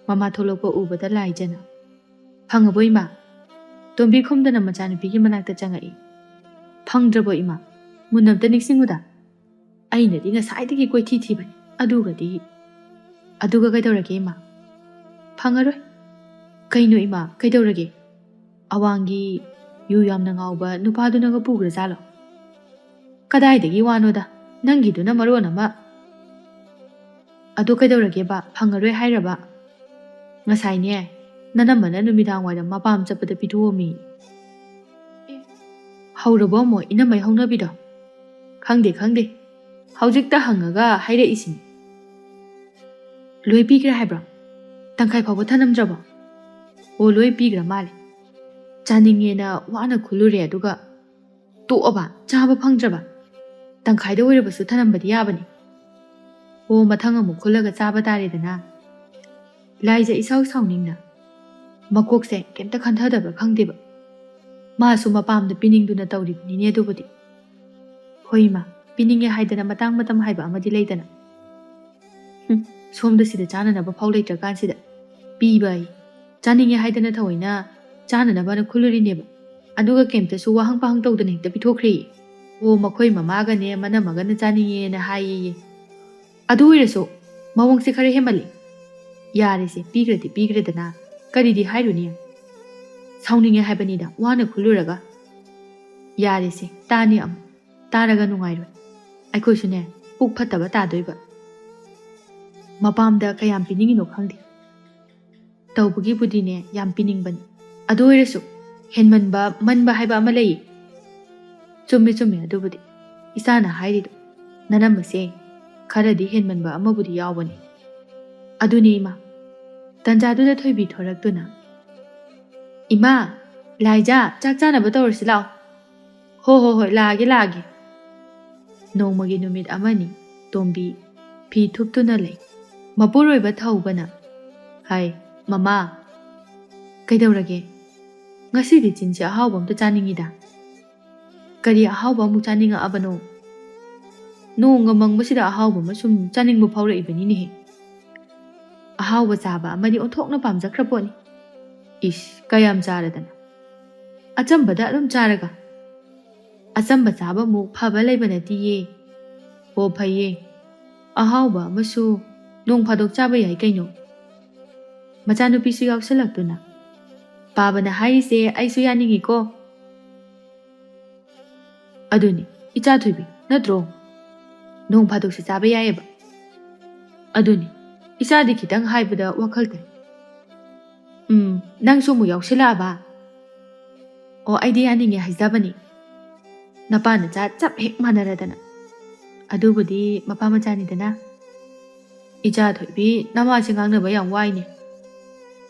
ꯃꯃꯥ ꯊꯣꯛꯂꯛꯄ ꯎꯕꯗ ꯂꯥꯏꯖꯅ, "ꯐꯪꯉꯕꯣ ꯏꯃꯥ?" ꯇꯣꯝꯕꯤ ꯈꯨꯝꯗꯅ ꯃꯆꯥꯅꯨꯄꯤꯒꯤ ꯃꯅꯥꯛꯇ ꯆꯪꯉꯛꯏ꯫ "ꯐꯪꯗ꯭ꯔꯕꯣ ꯏꯃꯥ? ꯃꯨꯟꯅ ꯑꯝꯇ ꯅꯤꯡꯁꯤꯡꯉꯨꯗ꯫ ꯑꯩꯅꯗꯤ ꯉꯁꯥꯏꯗꯒꯤ ꯀꯣꯏꯊꯤ ꯊꯤꯕꯅꯤ꯫ ꯑꯗꯨꯒꯗꯤ꯫" "ꯑꯗꯨꯒ ꯀꯩꯗꯧꯔꯒꯦ ꯏꯃꯥ?" "ꯐꯪꯉꯔꯣꯏ꯫" "ꯀꯩꯅꯣ ꯏꯃꯥ, ꯀꯩꯗꯧꯔꯒꯦ? ꯑꯋꯥꯡꯒꯤ ꯌꯨ ꯌꯥꯝꯅ ꯉꯥꯎꯕ ꯅꯨꯄꯥꯗꯨꯅꯒ ꯄꯨꯈ꯭ꯔꯖꯥꯠꯂꯣ?" "ꯀꯗꯥꯏꯗꯒꯤ ꯋꯥꯅꯣꯗ, ꯅꯪꯒꯤꯗꯨꯅ ꯃꯔꯣꯟ ꯑꯃ꯫" "ꯑꯗꯨ ꯀꯩꯗꯧꯔꯒꯦꯕ, ꯐꯪꯉꯔꯣꯏ ꯍꯥꯏꯔꯕ?" "ꯉꯁꯥꯏꯅꯦ, ꯅꯅꯝꯃꯅ ꯅꯨꯃꯤꯗꯥꯡ ꯋꯥꯏꯔꯝ ꯃꯄꯥꯝ ꯆꯠꯄꯗ ꯄꯤꯊꯣꯛꯑꯝꯃꯤ꯫ ꯑꯦ, ꯍꯧꯔꯕꯣ ꯑꯃꯨꯛ ꯏꯅꯝꯃꯩ ꯍꯧꯅꯕꯤꯗꯣ? ꯈꯪꯗꯦ, ꯈꯪꯗꯦ꯫ ꯍꯧꯖꯤꯛꯇ ꯍꯪꯉꯒ ꯍꯥꯏꯔꯛꯏꯁꯤꯅꯤ꯫ ꯂꯣꯏ ꯄꯤꯈ꯭ꯔꯦ ꯍꯥꯏꯕ꯭ꯔꯣ? ꯇꯪꯈꯥꯏ ꯐꯥꯎꯕ ꯊꯅꯝꯗ꯭ꯔꯕꯣ? ꯑꯣ, ꯂꯣꯏ ꯄꯤꯈ꯭ꯔ ꯃꯥꯜꯂꯦ꯫ ꯆꯥꯅꯤꯡꯉꯦꯅ ꯋꯥꯅ ꯈꯨꯜꯂꯨꯔꯦ, ꯑꯗꯨꯒ ꯇꯣꯛꯑꯕ, ꯆꯥꯕ ꯐꯪꯗ꯭ꯔꯕ? ꯇꯪꯈꯥꯏꯗ ꯑꯣꯏꯔꯕꯁꯨ ꯊꯅꯝꯕꯗꯤ ꯌꯥꯕꯅꯤ꯫ ꯑꯣ, ꯃꯊꯪ ꯑꯃꯨꯛ ꯈꯨꯜꯂꯒ ꯆꯥꯕ ꯇꯥꯔꯦꯗꯅ꯫ ꯂꯥꯏꯖ ꯏꯁꯥꯎ ꯁꯥꯎꯅꯤꯡꯅ ꯃꯀꯣꯛꯁꯦ ꯀꯩꯝꯇ ꯈꯟꯊꯗꯕ꯭ꯔꯥ ꯈꯪꯗꯦꯕ꯫ ꯃꯥꯁꯨ ꯃꯄꯥꯝꯗ ꯄꯤꯅꯤꯡꯗꯨꯅ ꯇꯧꯔꯤꯕꯅꯤꯅꯦ ꯑꯗꯨꯕꯨꯗꯤ꯫ ꯍꯣꯏ ꯏꯃꯥ, ꯄꯤꯅꯤꯡꯉꯦ ꯍꯥꯏꯗꯅ ꯃꯇꯥꯡ ꯃꯇꯝ ꯍꯥꯏꯕ ꯑꯃꯗꯤ ꯂꯩꯗꯅ꯫ ꯍꯨꯝ, ꯁꯣꯝꯗ ꯁꯤꯗ ꯆꯥꯅꯅꯕ ꯐꯥꯎ ꯂꯩꯇ꯭ꯔꯀꯥꯟꯁꯤꯗ ꯄꯤꯕ ꯑꯩ꯫ ꯆꯥꯅꯤꯡꯉꯦ ꯍꯥꯏꯗꯅ ꯊꯑꯣꯏꯅ ꯆꯥꯅꯅꯕꯅ ꯈꯨꯜꯂꯨꯔꯤꯅꯦꯕ꯫ ꯑꯗꯨꯒ ꯀꯩꯝꯇꯁꯨ ꯋꯥꯍꯪ ꯄꯥꯍꯪ ꯇꯧꯗꯅ ꯍꯦꯛꯇ ꯄꯤꯊꯣꯛꯈ꯭ꯔꯦꯌꯦ꯫ ꯑꯣ, ꯃꯈꯣꯏ ꯃꯃꯥꯒꯅꯦ ꯃꯅꯝꯃꯒꯅ ꯆꯥꯅꯤꯡꯉꯦꯅ ꯍꯥꯏꯌꯦꯌꯦ꯫ ꯑꯗꯨ ꯑꯣꯏꯔꯁꯨ ꯃꯑꯣꯡꯁꯦ ꯈꯔ ꯍꯦꯟꯃꯜꯂꯤ꯫ ꯌꯥꯔꯦꯁꯦ, ꯄꯤꯈ꯭ꯔꯗꯤ ꯄꯤꯈ꯭ꯔꯦꯗꯅ, ꯀꯔꯤꯗꯤ ꯍꯥꯏꯔꯨꯅꯤ? ꯁꯥꯎꯅꯤꯡꯉꯦ ꯍꯥꯏꯕꯅꯤꯗ, ꯋꯥꯅ ꯈꯨꯜꯂꯨꯔꯒ꯫ ꯌꯥꯔꯦꯁꯦ, ꯇꯥꯅꯤ ꯑꯃꯨꯛ꯫ ꯇꯥꯔꯒ ꯅꯨꯡꯉꯥꯏꯔꯣꯏ꯫ ꯑꯩꯈꯣꯏꯁꯨꯅꯦ, ꯄꯨꯛ ꯐꯠꯇꯕ ꯇꯥꯗꯣꯏꯕ꯫ ꯃꯄꯥꯝꯗ ꯀꯌꯥꯝ ꯄꯤꯅꯤꯡꯉꯤꯅꯣ ꯈꯪꯗꯦ꯫ ꯇꯧꯕꯒꯤꯕꯨꯗꯤꯅꯦ, ꯌꯥꯝ ꯄꯤꯅꯤꯡꯕꯅꯤ꯫ ꯑꯗꯨ ꯑꯣꯏꯔꯁꯨ ꯍꯦꯟꯃꯟꯕ, ꯃꯟꯕ ꯍꯥꯏꯕ ꯑꯃ ꯂꯩꯌꯦ꯫ ꯆꯨꯝꯃꯦ, ꯆꯨꯝꯃꯦ, ꯑꯗꯨꯕꯨꯗꯤ꯫ ꯏꯆꯥꯅ ꯍꯥꯏꯔꯤꯗꯣ, ꯅꯅꯝꯃꯁꯦ ꯈꯔꯗꯤ ꯍꯦꯟꯃꯟꯕ ꯑꯃꯕꯨꯗꯤ ꯌꯥꯎꯕꯅꯤ꯫ ꯑꯗꯨꯅꯤ ꯏꯃꯥ꯫ ꯇꯟꯖꯥꯗꯨꯗ ꯊꯣꯏꯕꯤ ꯊꯣꯔꯛꯇꯨꯅ, "ꯏꯃꯥ, ꯂꯥꯏꯖꯥ, ꯆꯥꯛ ꯆꯥꯅꯕ ꯇꯧꯔꯁꯤ ꯂꯥꯛꯑꯣ꯫" "ꯍꯣ, ꯍꯣ, ꯍꯣꯏ, ꯂꯥꯛꯑꯒꯦ, ꯂꯥꯛꯑꯒꯦ꯫" ꯅꯣꯡꯃꯒꯤ ꯅꯨꯃꯤꯠ ꯑꯃꯅꯤ ꯇꯣꯝꯕꯤ ꯐꯤ ꯊꯨꯞꯇꯨꯅ ꯂꯩ꯫ ꯃꯄꯨꯔꯣꯏꯕ ꯊꯧꯕꯅ ꯍꯥꯏ, "ꯃꯃꯥ, ꯀꯩꯗꯧꯔꯒꯦ? ꯉꯁꯤꯗꯤ ꯆꯤꯟꯁꯦ ꯑꯍꯥꯎꯕ ꯑꯝꯇ ꯆꯥꯅꯤꯡꯉꯤꯗ꯫ ꯀꯔꯤ ꯑꯍꯥꯎꯕ ꯑꯃꯨꯛ ꯆꯥꯅꯤꯡꯉꯛꯑꯕꯅꯣ? ꯅꯣꯡꯒ ꯃꯪꯕꯁꯤꯗ ꯑꯍꯥꯎꯕ ꯑꯃ ꯁꯨꯝ ꯆꯥꯅꯤꯡꯕ ꯐꯥꯎꯔꯛꯏꯕꯅꯤꯅꯦꯍꯦ꯫ ꯑꯍꯥꯎꯕ ꯆꯥꯕ ꯑꯃꯗꯤ ꯑꯣꯟꯊꯣꯛꯅ ꯄꯥꯝꯖꯈ꯭ꯔ ꯄꯣꯠꯅꯤ꯫ ꯏꯁ, ꯀꯌꯥꯝ ꯆꯥꯔꯗꯅ? ꯑꯆꯝꯕꯗ ꯑꯗꯨꯝ ꯆꯥꯔꯒ?" "ꯑꯆꯝꯕ ꯆꯥꯕꯃꯨꯛ ꯐꯕ ꯂꯩꯕ ꯅꯠꯇꯤꯌꯦ꯫" "ꯑꯣ, ꯐꯩꯌꯦ꯫ ꯑꯍꯥꯎꯕ ꯑꯃꯁꯨ ꯅꯣꯡ ꯐꯥꯗꯣꯛ ꯆꯥꯕ ꯌꯥꯏ ꯀꯩꯅꯣ꯫" ꯃꯆꯥꯅꯨꯄꯤꯁꯨ ꯌꯥꯎꯁꯜꯂꯛꯇꯨꯅ, "ꯄꯥꯕꯅ ꯍꯥꯏꯔꯤꯁꯦ ꯑꯩꯁꯨ ꯌꯥꯅꯤꯡꯉꯤꯀꯣ꯫" "ꯑꯗꯨꯅꯤ, ꯏꯆꯥ ꯊꯣꯏꯕꯤ, ꯅꯠꯇ꯭ꯔꯣ? ꯅꯣꯡ ꯐꯥꯗꯣꯛꯁꯨ ꯆꯥꯕ ꯌꯥꯏꯌꯦꯕ꯫" "ꯑꯗꯨꯅꯤ, ꯏꯆꯥꯗꯤ ꯈꯤꯇꯪ ꯍꯥꯏꯕꯗ ꯋꯥꯈꯜ ꯇꯥꯏ꯫ ꯎꯝ, ꯅꯪꯁꯨ ꯑꯃꯨꯛ ꯌꯥꯎꯁꯤꯜꯂꯛꯑꯕ? ꯑꯣ, ꯑꯩꯗꯤ ꯌꯥꯅꯤꯡꯉꯦ ꯍꯥꯏꯖꯕꯅꯤ꯫ ꯅꯄꯥ ꯅꯆꯥ ꯆꯞ ꯍꯦꯛ ꯃꯥꯟꯅꯔꯗꯅ꯫ ꯑꯗꯨꯕꯨꯗꯤ ꯃꯄꯥ ꯃꯆꯥꯅꯤꯗꯅ꯫ ꯏꯆꯥ ꯊꯣꯏꯕꯤ, ꯅꯃꯥꯁꯦ ꯉꯥꯡꯅꯕ ꯌꯥꯝ ꯋꯥꯏꯅꯦ꯫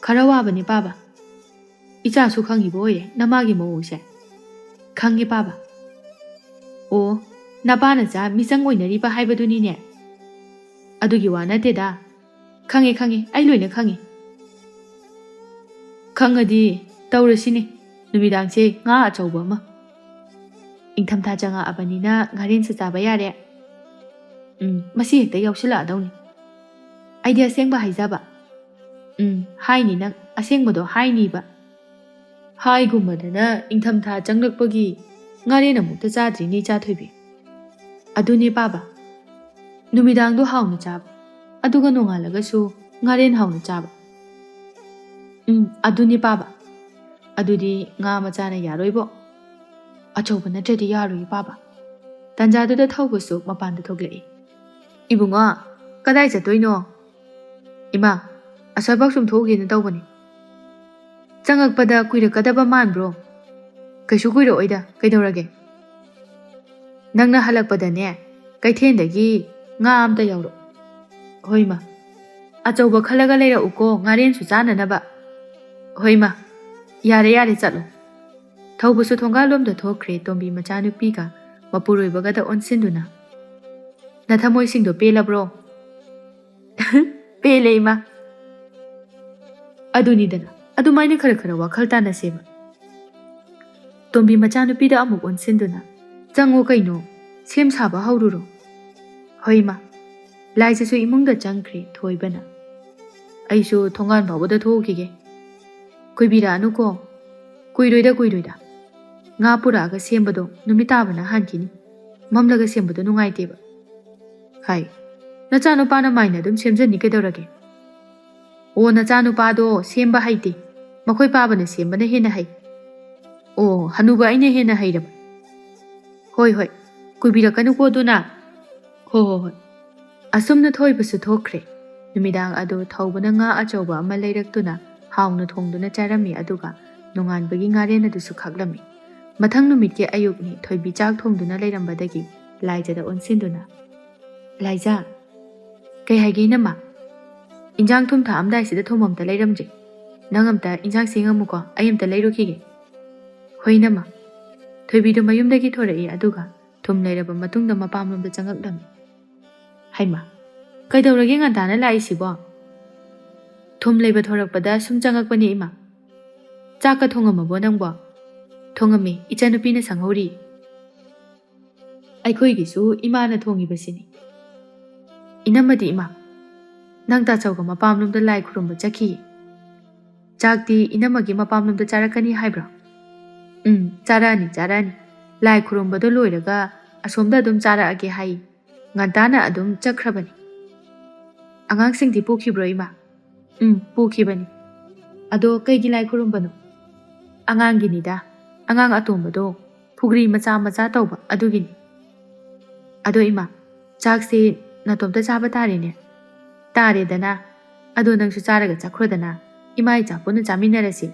ꯈꯔ ꯋꯥꯕꯅꯤ ꯄꯥꯕ꯫ ꯏꯆꯥꯁꯨ ꯈꯪꯉꯤꯕ ꯑꯣꯏꯔꯦ ꯅꯃꯥꯒꯤ ꯃꯑꯣꯡꯁꯦ꯫ ꯈꯪꯉꯦ ꯄꯥꯕ꯫ ꯑꯣ, ꯅꯄꯥ ꯅꯆꯥ ꯃꯤꯆꯪ ꯑꯣꯏꯅꯔꯤꯕ ꯍꯥꯏꯕꯗꯨꯅꯤꯅꯦ꯫ ꯑꯗꯨꯒꯤ ꯋꯥ ꯅꯠꯇꯦꯗ꯫ ꯈꯪꯉꯦ, ꯈꯪꯉꯦ, ꯑꯩ ꯂꯣꯏꯅ ꯈꯪꯉꯦ꯫ ꯈꯪꯉꯗꯤ ꯇꯧꯔꯁꯤꯅꯦ, ꯅꯨꯃꯤꯗꯥꯡꯁꯦ ꯉꯥ ꯑꯆꯧꯕ ꯑꯃ꯫ ꯏꯪꯊꯝꯊꯥ ꯆꯪꯉꯛꯑꯕꯅꯤꯅ ꯉꯥꯔꯦꯟꯁꯨ ꯆꯥꯕ ꯌꯥꯔꯦ꯫ ꯎꯝ, ꯃꯁꯤ ꯍꯦꯛꯇ ꯌꯥꯎꯁꯤꯜꯂꯛꯑꯗꯧꯅꯤ꯫ ꯑꯩꯗꯤ ꯑꯁꯦꯡꯕ ꯍꯥꯏꯖꯕ꯫ ꯎꯝ, ꯍꯥꯏꯅꯤ ꯅꯪ, ꯑꯁꯦꯡꯕꯗꯣ ꯍꯥꯏꯅꯤꯕ꯫ ꯍꯥꯏꯒꯨꯝꯕꯗꯅ ꯏꯪꯊꯝꯊꯥ ꯆꯪꯂꯛꯄꯒꯤ ꯉꯥꯔꯦꯟ ꯑꯃꯨꯛꯇ ꯆꯥꯗ꯭ꯔꯤꯅꯦ ꯏꯆꯥ ꯊꯣꯏꯕꯤ꯫ ꯑꯗꯨꯅꯦ ꯄꯥꯕ, ꯅꯨꯃꯤꯗꯥꯡꯗꯣ ꯍꯥꯎꯅ ꯆꯥꯕ, ꯑꯗꯨꯒ ꯅꯣꯡꯉꯥꯜꯂꯒꯁꯨ ꯉꯥꯔꯦꯟ ꯍꯥꯎꯅ ꯆꯥꯕ꯫ ꯎꯝ, ꯑꯗꯨꯅꯦ ꯄꯥꯕ꯫ ꯑꯗꯨꯗꯤ ꯉꯥ ꯃꯆꯥꯅ ꯌꯥꯔꯣꯏꯕꯣ꯫ ꯑꯆꯧꯕ ꯅꯠꯇ꯭ꯔꯗꯤ ꯌꯥꯔꯣꯏ ꯄꯥꯕ꯫ ꯇꯥꯟꯖꯥꯗꯨꯗ ꯊꯧꯕꯁꯨ ꯃꯄꯥꯟꯗ ꯊꯣꯛꯂꯛꯏ꯫ "ꯏꯕꯨꯡꯉꯣ, ꯀꯗꯥꯏ ꯆꯠꯇꯣꯏꯅꯣ?" "ꯏꯃꯥ, ꯑꯁ꯭ꯋꯥꯏꯐꯥꯎ ꯁꯨꯝ ꯊꯣꯛꯎꯒꯦꯅ ꯇꯧꯕꯅꯤ꯫ ꯆꯪꯉꯛꯄꯗ ꯀꯨꯏꯔꯛꯀꯗꯕ ꯃꯥꯟꯕ꯭ꯔꯣ?" "ꯀꯩꯁꯨ ꯀꯨꯏꯔꯛꯑꯣꯏꯗ, ꯀꯩꯗꯧꯔꯒꯦ?" "ꯅꯪꯅ ꯍꯜꯂꯛꯄꯗꯅꯦ, ꯀꯩꯊꯦꯜꯗꯒꯤ ꯉꯥ ꯑꯝꯇ ꯌꯥꯎꯔꯛꯑꯣ꯫" "ꯍꯣꯏ ꯏꯃꯥ꯫" "ꯑꯆꯧꯕ ꯈꯜꯂꯒ ꯂꯩꯔꯛꯎꯀꯣ, ꯉꯥꯔꯦꯟꯁꯨ ꯆꯥꯅꯅꯕ꯫" "ꯍꯣꯏ ꯏꯃꯥ, ꯌꯥꯔꯦ ꯌꯥꯔꯦ, ꯆꯠꯂꯣ꯫" ꯊꯧꯕꯁꯨ ꯊꯣꯡꯒꯥꯜꯂꯣꯝꯗ ꯊꯣꯛꯈ꯭ꯔꯦ ꯇꯣꯝꯕꯤ ꯃꯆꯥꯅꯨꯄꯤꯒ ꯃꯄꯨꯔꯣꯏꯕꯒꯗ ꯑꯣꯟꯁꯤꯟꯗꯨꯅ꯫ "ꯅꯊꯃꯣꯏꯁꯤꯡꯗꯣ ꯄꯦꯜꯂꯕ꯭ꯔꯣ?" "ꯄꯦꯜꯂꯦ ꯏꯃꯥ꯫" "ꯑꯗꯨꯅꯤꯗꯅ, ꯑꯗꯨꯃꯥꯏꯅ ꯈꯔ ꯈꯔ ꯋꯥꯈꯜ ꯇꯥꯅꯁꯦꯕ꯫" ꯇꯣꯝꯕꯤ ꯃꯆꯥꯅꯨꯄꯤꯗ ꯑꯃꯨꯛ ꯑꯣꯟꯁꯤꯟꯗꯨꯅ, "ꯆꯪꯉꯣ ꯀꯩꯅꯣ, ꯁꯦꯝ ꯁꯥꯕ ꯍꯧꯔꯨꯔꯣ꯫" "ꯍꯣꯏ ꯏꯃꯥ꯫" ꯂꯥꯏꯖꯁꯨ ꯏꯃꯨꯡꯗ ꯆꯪꯈ꯭ꯔꯦ ꯊꯣꯏꯕꯅ꯫ "ꯑꯩꯁꯨ ꯊꯣꯡꯒꯥꯟ ꯐꯥꯎꯕꯗ ꯊꯣꯛꯎꯈꯤꯒꯦ꯫ ꯀꯨꯏꯕꯤꯔꯛꯑꯅꯨꯀꯣ꯫" "ꯀꯨꯏꯔꯣꯏꯗ, ꯀꯨꯏꯔꯣꯏꯗ꯫ ꯉꯥ ꯄꯨꯔꯛꯑꯒ ꯁꯦꯝꯕꯗꯣ ꯅꯨꯃꯤꯠ ꯇꯥꯕꯅ ꯍꯥꯟꯈꯤꯅꯤ꯫ ꯃꯝꯂꯒ ꯁꯦꯝꯕꯗꯣ ꯅꯨꯡꯉꯥꯏꯇꯦꯕ꯫" "ꯍꯥꯏ, ꯅꯆꯥꯅꯨꯄꯥꯅ ꯃꯥꯏꯅ ꯑꯗꯨꯝ ꯁꯦꯝꯖꯅꯤ ꯀꯩꯗꯧꯔꯒꯦ?" "ꯑꯣ, ꯅꯆꯥꯅꯨꯄꯥꯗꯣ ꯁꯦꯝꯕ ꯍꯩꯇꯦ꯫ ꯃꯈꯣꯏ ꯄꯥꯕꯅ ꯁꯦꯝꯕꯅ ꯍꯦꯟꯅ ꯍꯩ꯫" "ꯑꯣ, ꯍꯅꯨꯕ ꯑꯩꯅ ꯍꯦꯟꯅ ꯍꯩꯔꯕ?" "ꯍꯣꯏ, ꯍꯣꯏ, ꯀꯨꯏꯕꯤꯔꯛꯀꯅꯨꯀꯣ ꯑꯗꯨꯅ꯫" "ꯍꯣ, ꯍꯣ, ꯍꯣꯏ꯫" ꯑꯁꯨꯝꯅ ꯊꯣꯏꯕꯁꯨ ꯊꯣꯛꯈ꯭ꯔꯦ꯫ ꯅꯨꯃꯤꯗꯥꯡ ꯑꯗꯨ ꯊꯧꯕꯅ ꯉꯥ ꯑꯆꯧꯕ ꯑꯃ ꯂꯩꯔꯛꯇꯨꯅ ꯍꯥꯎꯅ ꯊꯣꯡꯗꯨꯅ ꯆꯥꯔꯝꯃꯤ, ꯑꯗꯨꯒ ꯅꯣꯡꯉꯥꯟꯕꯒꯤ ꯉꯥꯔꯦꯟ ꯑꯗꯨꯁꯨ ꯈꯥꯛꯂꯝꯃꯤ꯫ ꯃꯊꯪ ꯅꯨꯃꯤꯠꯀꯤ ꯑꯌꯨꯛꯅꯤ, ꯊꯣꯏꯕꯤ ꯆꯥꯛ ꯊꯣꯡꯗꯨꯅ ꯂꯩꯔꯝꯕꯗꯒꯤ ꯂꯥꯏꯖꯗ ꯑꯣꯟꯁꯤꯟꯗꯨꯅ, "ꯂꯥꯏꯖ!" "ꯀꯩ ꯍꯥꯏꯒꯦ, ꯏꯅꯝꯃ?" "ꯏꯟꯖꯥꯡ ꯊꯨꯝ ꯊꯥꯛꯑꯝꯗꯥꯏꯁꯤꯗ ꯊꯨꯝ ꯑꯝꯇ ꯂꯩꯔꯝꯗ꯭ꯔꯤ꯫ ꯅꯪ ꯑꯝꯇ ꯏꯟꯖꯥꯡ ꯁꯦꯝꯃꯝꯃꯨꯀꯣ, ꯑꯩ ꯑꯝꯇ ꯂꯩꯔꯨꯈꯤꯒꯦ꯫" "ꯍꯣꯏ, ꯏꯅꯝꯃ꯫" ꯊꯣꯏꯕꯤꯗꯨ ꯃꯌꯨꯝꯗꯒꯤ ꯊꯣꯔꯛꯏ, ꯑꯗꯨꯒ ꯊꯨꯝ ꯂꯩꯔꯕ ꯃꯇꯨꯡꯗ ꯃꯄꯥꯝꯂꯣꯝꯗ ꯆꯪꯉꯛꯂꯝꯃꯤ꯫ "ꯍꯩꯃꯥ, ꯀꯩꯗꯧꯔꯒꯦ ꯉꯟꯇꯥꯅ ꯂꯥꯛꯏꯁꯤꯕꯣ? ꯊꯨꯝ ꯂꯩꯕ ꯊꯣꯔꯛꯄꯗ ꯁꯨꯝ ꯆꯪꯉꯛꯄꯅꯦ, ꯏꯃꯥ꯫" "ꯆꯥꯛꯀ ꯊꯣꯡꯉꯝꯃꯕꯣ ꯅꯪꯕꯣ?" "ꯊꯣꯡꯉꯝꯃꯦ, ꯏꯆꯟꯅꯨꯄꯤꯅ ꯁꯪꯍꯧꯔꯤ꯫" "ꯑꯩꯈꯣꯏꯒꯤꯁꯨ ꯏꯃꯥꯅ ꯊꯣꯡꯉꯤꯕꯁꯤꯅꯤ꯫" "ꯏꯅꯝꯃꯗꯤ, ꯏꯃꯥ?" "ꯅꯪ ꯇꯥꯆꯧꯒ ꯃꯄꯥꯝꯂꯣꯝꯗ ꯂꯥꯏ ꯈꯨꯔꯨꯝꯕ ꯆꯠꯈꯤ꯫" "ꯆꯥꯛꯇꯤ ꯏꯅꯝꯃꯒꯤ ꯃꯄꯥꯝꯂꯣꯝꯗ ꯆꯥꯔꯛꯀꯅꯤ ꯍꯥꯏꯕ꯭ꯔꯣ?" "ꯎꯝ, ꯆꯥꯔꯛꯑꯅꯤ, ꯆꯥꯔꯛꯑꯅꯤ꯫ ꯂꯥꯏ ꯈꯨꯔꯨꯝꯕꯗꯣ ꯂꯣꯏꯔꯒ ꯑꯁꯣꯝꯗ ꯑꯗꯨꯝ ꯆꯥꯔꯛꯑꯒꯦ ꯍꯥꯏ꯫ ꯉꯟꯇꯥꯅ ꯑꯗꯨꯝ ꯆꯠꯈ꯭ꯔꯕꯅꯤ꯫" "ꯑꯉꯥꯡꯁꯤꯡꯗꯤ ꯄꯨꯈꯤꯕ꯭ꯔꯣ, ꯏꯃꯥ?" "ꯎꯝ, ꯄꯨꯈꯤꯕꯅꯤ꯫" "ꯑꯗꯣ ꯀꯩꯒꯤ ꯂꯥꯏ ꯈꯨꯔꯨꯝꯕꯅꯣ?" "ꯑꯉꯥꯡꯒꯤꯅꯤꯗ, ꯑꯉꯥꯡ ꯑꯇꯣꯝꯕꯗꯣ ꯐꯨꯒ꯭ꯔꯤ ꯃꯆꯥ ꯃꯆꯥ ꯇꯧꯕ ꯑꯗꯨꯒꯤꯅꯤ꯫" "ꯑꯗꯣ ꯏꯃꯥ, ꯆꯥꯛꯁꯦ ꯅꯇꯣꯝꯇ ꯆꯥꯕ ꯇꯥꯔꯦꯅꯦ꯫" "ꯇꯥꯔꯦꯗꯅ꯫ ꯑꯗꯣ ꯅꯪꯁꯨ ꯆꯥꯔꯒ ꯆꯠꯈ꯭ꯔꯣꯗꯅ, ꯏꯃꯥ ꯏꯆꯥ ꯄꯨꯟꯅ ꯆꯥꯃꯤꯟꯅꯔꯁꯤ꯫"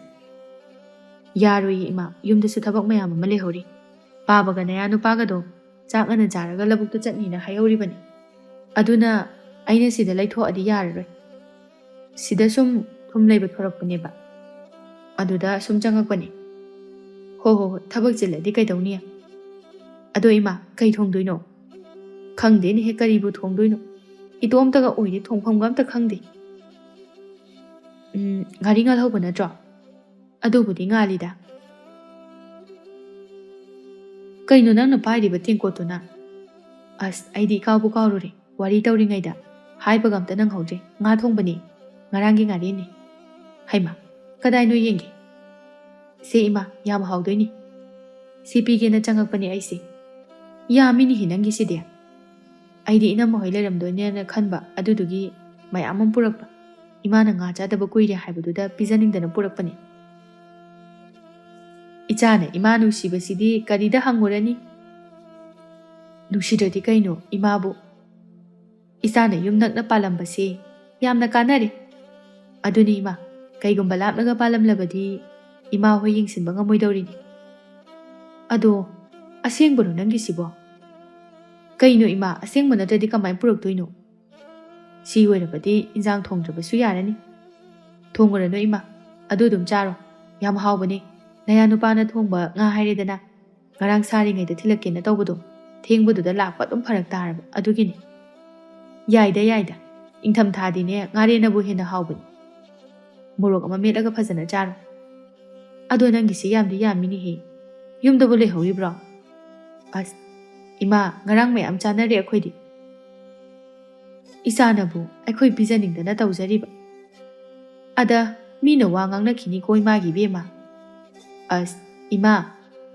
"ꯌꯥꯔꯣꯏꯌꯦ ꯏꯃꯥ, ꯌꯨꯝꯗꯁꯨ ꯊꯕꯛ ꯃꯌꯥꯝ ꯑꯃ ꯂꯩꯍꯧꯔꯤ꯫ ꯄꯥꯕꯒ ꯅꯌꯥ ꯅꯨꯄꯥꯒꯗꯣ ꯆꯥꯛ ꯉꯟꯅ ꯆꯥꯔꯒ ꯂꯧꯕꯨꯛꯇ ꯆꯠꯅꯤꯅ ꯍꯥꯏꯍꯧꯔꯤꯕꯅꯤ꯫ ꯑꯗꯨꯅ ꯑꯩꯅ ꯁꯤꯗ ꯂꯩꯊꯣꯛꯑꯗꯤ ꯌꯥꯔꯔꯣꯏ꯫ ꯁꯤꯗ ꯁꯨꯝ ꯊꯨꯝ ꯂꯩꯕ ꯊꯣꯔꯛꯄꯅꯦꯕ꯫ ꯑꯗꯨꯗ ꯁꯨꯝ ꯆꯪꯉꯛꯄꯅꯦ꯫" "ꯍꯣ ꯍꯣ ꯍꯣ, ꯊꯕꯛ ꯆꯤꯜꯂꯗꯤ ꯀꯩꯗꯧꯅꯤ? ꯑꯗꯣ ꯏꯃꯥ, ꯀꯩ ꯊꯣꯡꯗꯣꯏꯅꯣ?" "ꯈꯪꯗꯦꯅꯦꯍꯦ, ꯀꯔꯤꯕꯨ ꯊꯣꯡꯗꯣꯏꯅꯣ? ꯏꯇꯣꯝꯇꯒ ꯑꯣꯏꯔꯦ, ꯊꯣꯡꯐꯝꯒ ꯑꯝꯇ ꯈꯪꯗꯦ꯫" "ꯎꯝ, ꯉꯥꯔꯤ ꯉꯥꯜꯍꯧꯕ ꯅꯠꯇ꯭ꯔꯣ?" "ꯑꯗꯨꯕꯨꯗꯤ ꯉꯥꯜꯂꯤꯗ꯫" "ꯀꯩꯅꯣ ꯅꯪꯅ ꯄꯥꯏꯔꯤꯕ ꯇꯦꯡꯀꯣꯠꯇꯨꯅ?" "ꯑꯁ, ꯑꯩꯗꯤ ꯏꯀꯥꯎꯕꯨ ꯀꯥꯎꯔꯨꯔꯦ꯫ ꯋꯥꯔꯤ ꯇꯧꯔꯤꯉꯩꯗ ꯍꯥꯏꯕꯒ ꯑꯝꯇ ꯅꯪꯍꯧꯗ꯭ꯔꯦ꯫ ꯉꯥ ꯊꯣꯡꯕꯅꯤ, ꯉꯔꯥꯡꯒꯤ ꯉꯥꯔꯤꯅꯤ꯫" "ꯍꯩꯃꯥ, ꯀꯗꯥꯏꯅꯣ ꯌꯦꯡꯒꯦ꯫" "ꯁꯦ ꯏꯃꯥ, ꯌꯥꯝ ꯍꯥꯎꯗꯣꯏꯅꯤ꯫ ꯁꯤ ꯄꯤꯒꯦꯅ ꯆꯪꯉꯛꯄꯅꯦ ꯑꯩꯁꯦ꯫" "ꯌꯥꯝꯃꯤꯅꯤꯍꯦ ꯅꯪꯒꯤꯁꯤꯗꯤ꯫ ꯑꯩꯗꯤ ꯏꯅꯝꯃ ꯍꯣꯏ ꯂꯩꯔꯝꯗꯣꯏꯅꯦꯅ ꯈꯟꯕ, ꯑꯗꯨꯗꯨꯒꯤ ꯃꯌꯥꯝ ꯑꯃ ꯄꯨꯔꯛꯄ꯫ ꯏꯃꯥꯅ ꯉꯥ ꯆꯥꯗꯕ ꯀꯨꯏꯔꯦ ꯍꯥꯏꯕꯗꯨꯗ ꯄꯤꯖꯅꯤꯡꯗꯅ ꯄꯨꯔꯛꯄꯅꯦ꯫" "ꯏꯆꯥꯅ ꯏꯃꯥ ꯅꯨꯡꯁꯤꯕꯁꯤꯗꯤ ꯀꯔꯤꯗ ꯍꯪꯉꯨꯔꯅꯤ? ꯅꯨꯡꯁꯤꯗ꯭ꯔꯗꯤ ꯀꯩꯅꯣ ꯏꯃꯥꯕꯨ?" "ꯏꯆꯥꯅ ꯌꯨꯝ ꯅꯛꯅ ꯄꯥꯜꯂꯝꯕꯁꯦ ꯌꯥꯝꯅ ꯀꯥꯟꯅꯔꯦ꯫" "ꯑꯗꯨꯅꯤ ꯏꯃꯥ, ꯀꯩꯒꯨꯝꯕ ꯂꯥꯞꯅꯒ ꯄꯥꯜꯂꯝꯂꯕꯗꯤ ꯏꯃꯥ ꯍꯣꯏ ꯌꯦꯡꯁꯤꯟꯕ ꯉꯝꯃꯣꯏꯗꯧꯔꯤꯅꯤ꯫ ꯑꯗꯣ ꯑꯁꯦꯡꯕꯔꯣ ꯅꯪꯒꯤꯁꯤꯕꯣ? ꯀꯩꯅꯣ ꯏꯃꯥ, ꯑꯁꯦꯡꯕ ꯅꯠꯇ꯭ꯔꯗꯤ ꯀꯃꯥꯏꯅ ꯄꯨꯔꯛꯇꯣꯏꯅꯣ? ꯁꯤ ꯑꯣꯏꯔꯕꯗꯤ ꯏꯟꯖꯥꯡ ꯊꯣꯡꯗ꯭ꯔꯕꯁꯨ ꯌꯥꯔꯅꯤ꯫ ꯊꯣꯡꯉꯨꯔꯅꯨ ꯏꯃꯥ, ꯑꯗꯨ ꯑꯗꯨꯝ ꯆꯥꯔꯣ꯫ ꯌꯥꯝ ꯍꯥꯎꯕꯅꯦ꯫ ꯅꯌꯥ ꯅꯨꯄꯥꯅ ꯊꯣꯡꯕ ꯉꯥ ꯍꯥꯏꯔꯦꯗꯅ, ꯉꯔꯥꯡ ꯁꯥꯔꯤꯉꯩꯗ ꯊꯤꯜꯂꯛꯀꯦꯅ ꯇꯧꯕꯗꯣ, ꯊꯦꯡꯕꯗꯨꯗ ꯂꯥꯛꯄ ꯑꯗꯨꯝ ꯐꯔꯛ ꯇꯥꯔꯕ ꯑꯗꯨꯒꯤꯅꯤ꯫ ꯌꯥꯏꯗ ꯌꯥꯏꯗ, ꯏꯪꯊꯝꯊꯥꯗꯤꯅꯦ ꯉꯥꯔꯦꯟꯅꯕꯨ ꯍꯦꯟꯅ ꯍꯥꯎꯕꯅꯤ꯫ ꯃꯣꯔꯣꯛ ꯑꯃ ꯃꯦꯠꯂꯒ ꯐꯖꯅ ꯆꯥꯔꯣ꯫ ꯑꯗꯣ ꯅꯪꯒꯤꯁꯤ ꯌꯥꯝꯗꯤ ꯌꯥꯝꯃꯤꯅꯦꯍꯦ꯫ ꯌꯨꯝꯗꯕꯨ ꯂꯩꯍꯧꯔꯤꯕ꯭ꯔꯣ? ꯑꯁ, ꯏꯃꯥ, ꯉꯔꯥꯡ ꯃꯌꯥꯝ ꯆꯥꯅꯔꯦ ꯑꯩꯈꯣꯏꯗꯤ꯫ ꯏꯆꯥꯅꯕꯨ ꯑꯩꯈꯣꯏ ꯄꯤꯖꯅꯤꯡꯗꯅ ꯇꯧꯖꯔꯤꯕ꯫ ꯑꯗ ꯃꯤꯅ ꯋꯥ ꯉꯥꯡꯅꯈꯤꯅꯤꯀꯣ ꯏꯃꯥꯒꯤ ꯏꯕꯦꯝꯃ꯫ ꯑꯁ, ꯏꯃꯥ,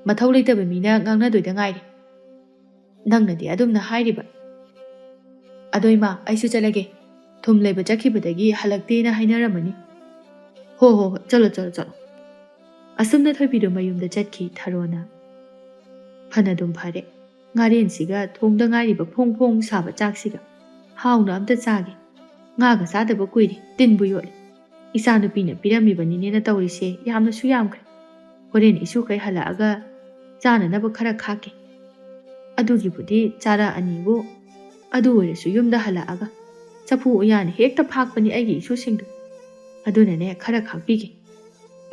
ꯃꯊꯧ ꯂꯩꯇꯕ ꯃꯤꯅ ꯉꯥꯡꯅꯗꯣꯏꯗ ꯉꯥꯏꯔꯦ꯫ ꯅꯪꯅꯗꯤ ꯑꯗꯨꯝꯅ ꯍꯥꯏꯔꯤꯕ꯫ ꯑꯗꯣ ꯏꯃꯥ, ꯑꯩꯁꯨ ꯆꯠꯂꯒꯦ꯫ ꯊꯨꯝ ꯂꯩꯕ ꯆꯠꯈꯤꯕꯗꯒꯤ ꯍꯜꯂꯛꯇꯦꯅ ꯍꯥꯏꯅꯔꯝꯃꯅꯤ꯫ ꯍꯣ ꯍꯣ ꯍꯣ, ꯆꯠꯂꯣ ꯆꯠꯂꯣ ꯆꯠꯂꯣ꯫ ꯑꯁꯨꯝꯅ ꯊꯣꯏꯕꯤꯗꯣ ꯃꯌꯨꯝꯗ ꯆꯠꯈꯤ ꯊꯔꯣꯅ꯫ ꯐꯅꯗꯨꯝ ꯐꯔꯦ꯫ ꯉꯥꯔꯦꯟꯁꯤꯒ ꯊꯣꯡꯗ ꯉꯥꯏꯔꯤꯕ ꯐꯣꯡ ꯐꯣꯡ ꯁꯥꯕ ꯆꯥꯛꯁꯤꯒ ꯍꯥꯎꯅ ꯑꯝꯇ ꯆꯥꯒꯦ꯫ ꯉꯥꯒ ꯆꯥꯗꯕ ꯀꯨꯏꯔꯦ, ꯇꯤꯟꯕꯨ ꯌꯣꯠꯂꯦ꯫ ꯏꯆꯥꯅꯨꯄꯤꯅ ꯄꯤꯔꯝꯃꯤꯕꯅꯤꯅꯦꯅ ꯇꯧꯔꯤꯁꯦ ꯌꯥꯝꯅꯁꯨ ꯌꯥꯝꯈ꯭ꯔꯦ꯫ ꯍꯣꯔꯦꯟ ꯏꯁꯨꯈꯩ ꯍꯜꯂꯛꯑꯒ ꯆꯥꯅꯅꯕ ꯈꯔ ꯈꯥꯛꯀꯦ꯫ ꯑꯗꯨꯒꯤꯕꯨꯗꯤ ꯆꯥꯔꯛꯑꯅꯤꯕꯨ, ꯑꯗꯨ ꯑꯣꯏꯔꯁꯨ ꯌꯨꯝꯗ ꯍꯜꯂꯛꯑꯒ ꯆꯐꯨ ꯎꯌꯥꯟ ꯍꯦꯛꯇ ꯐꯥꯛꯄꯅꯤ ꯑꯩꯒꯤ ꯏꯁꯨꯁꯤꯡꯗꯣ꯫ ꯑꯗꯨꯅꯅꯦ ꯈꯔ ꯈꯥꯛꯄꯤꯒꯦ꯫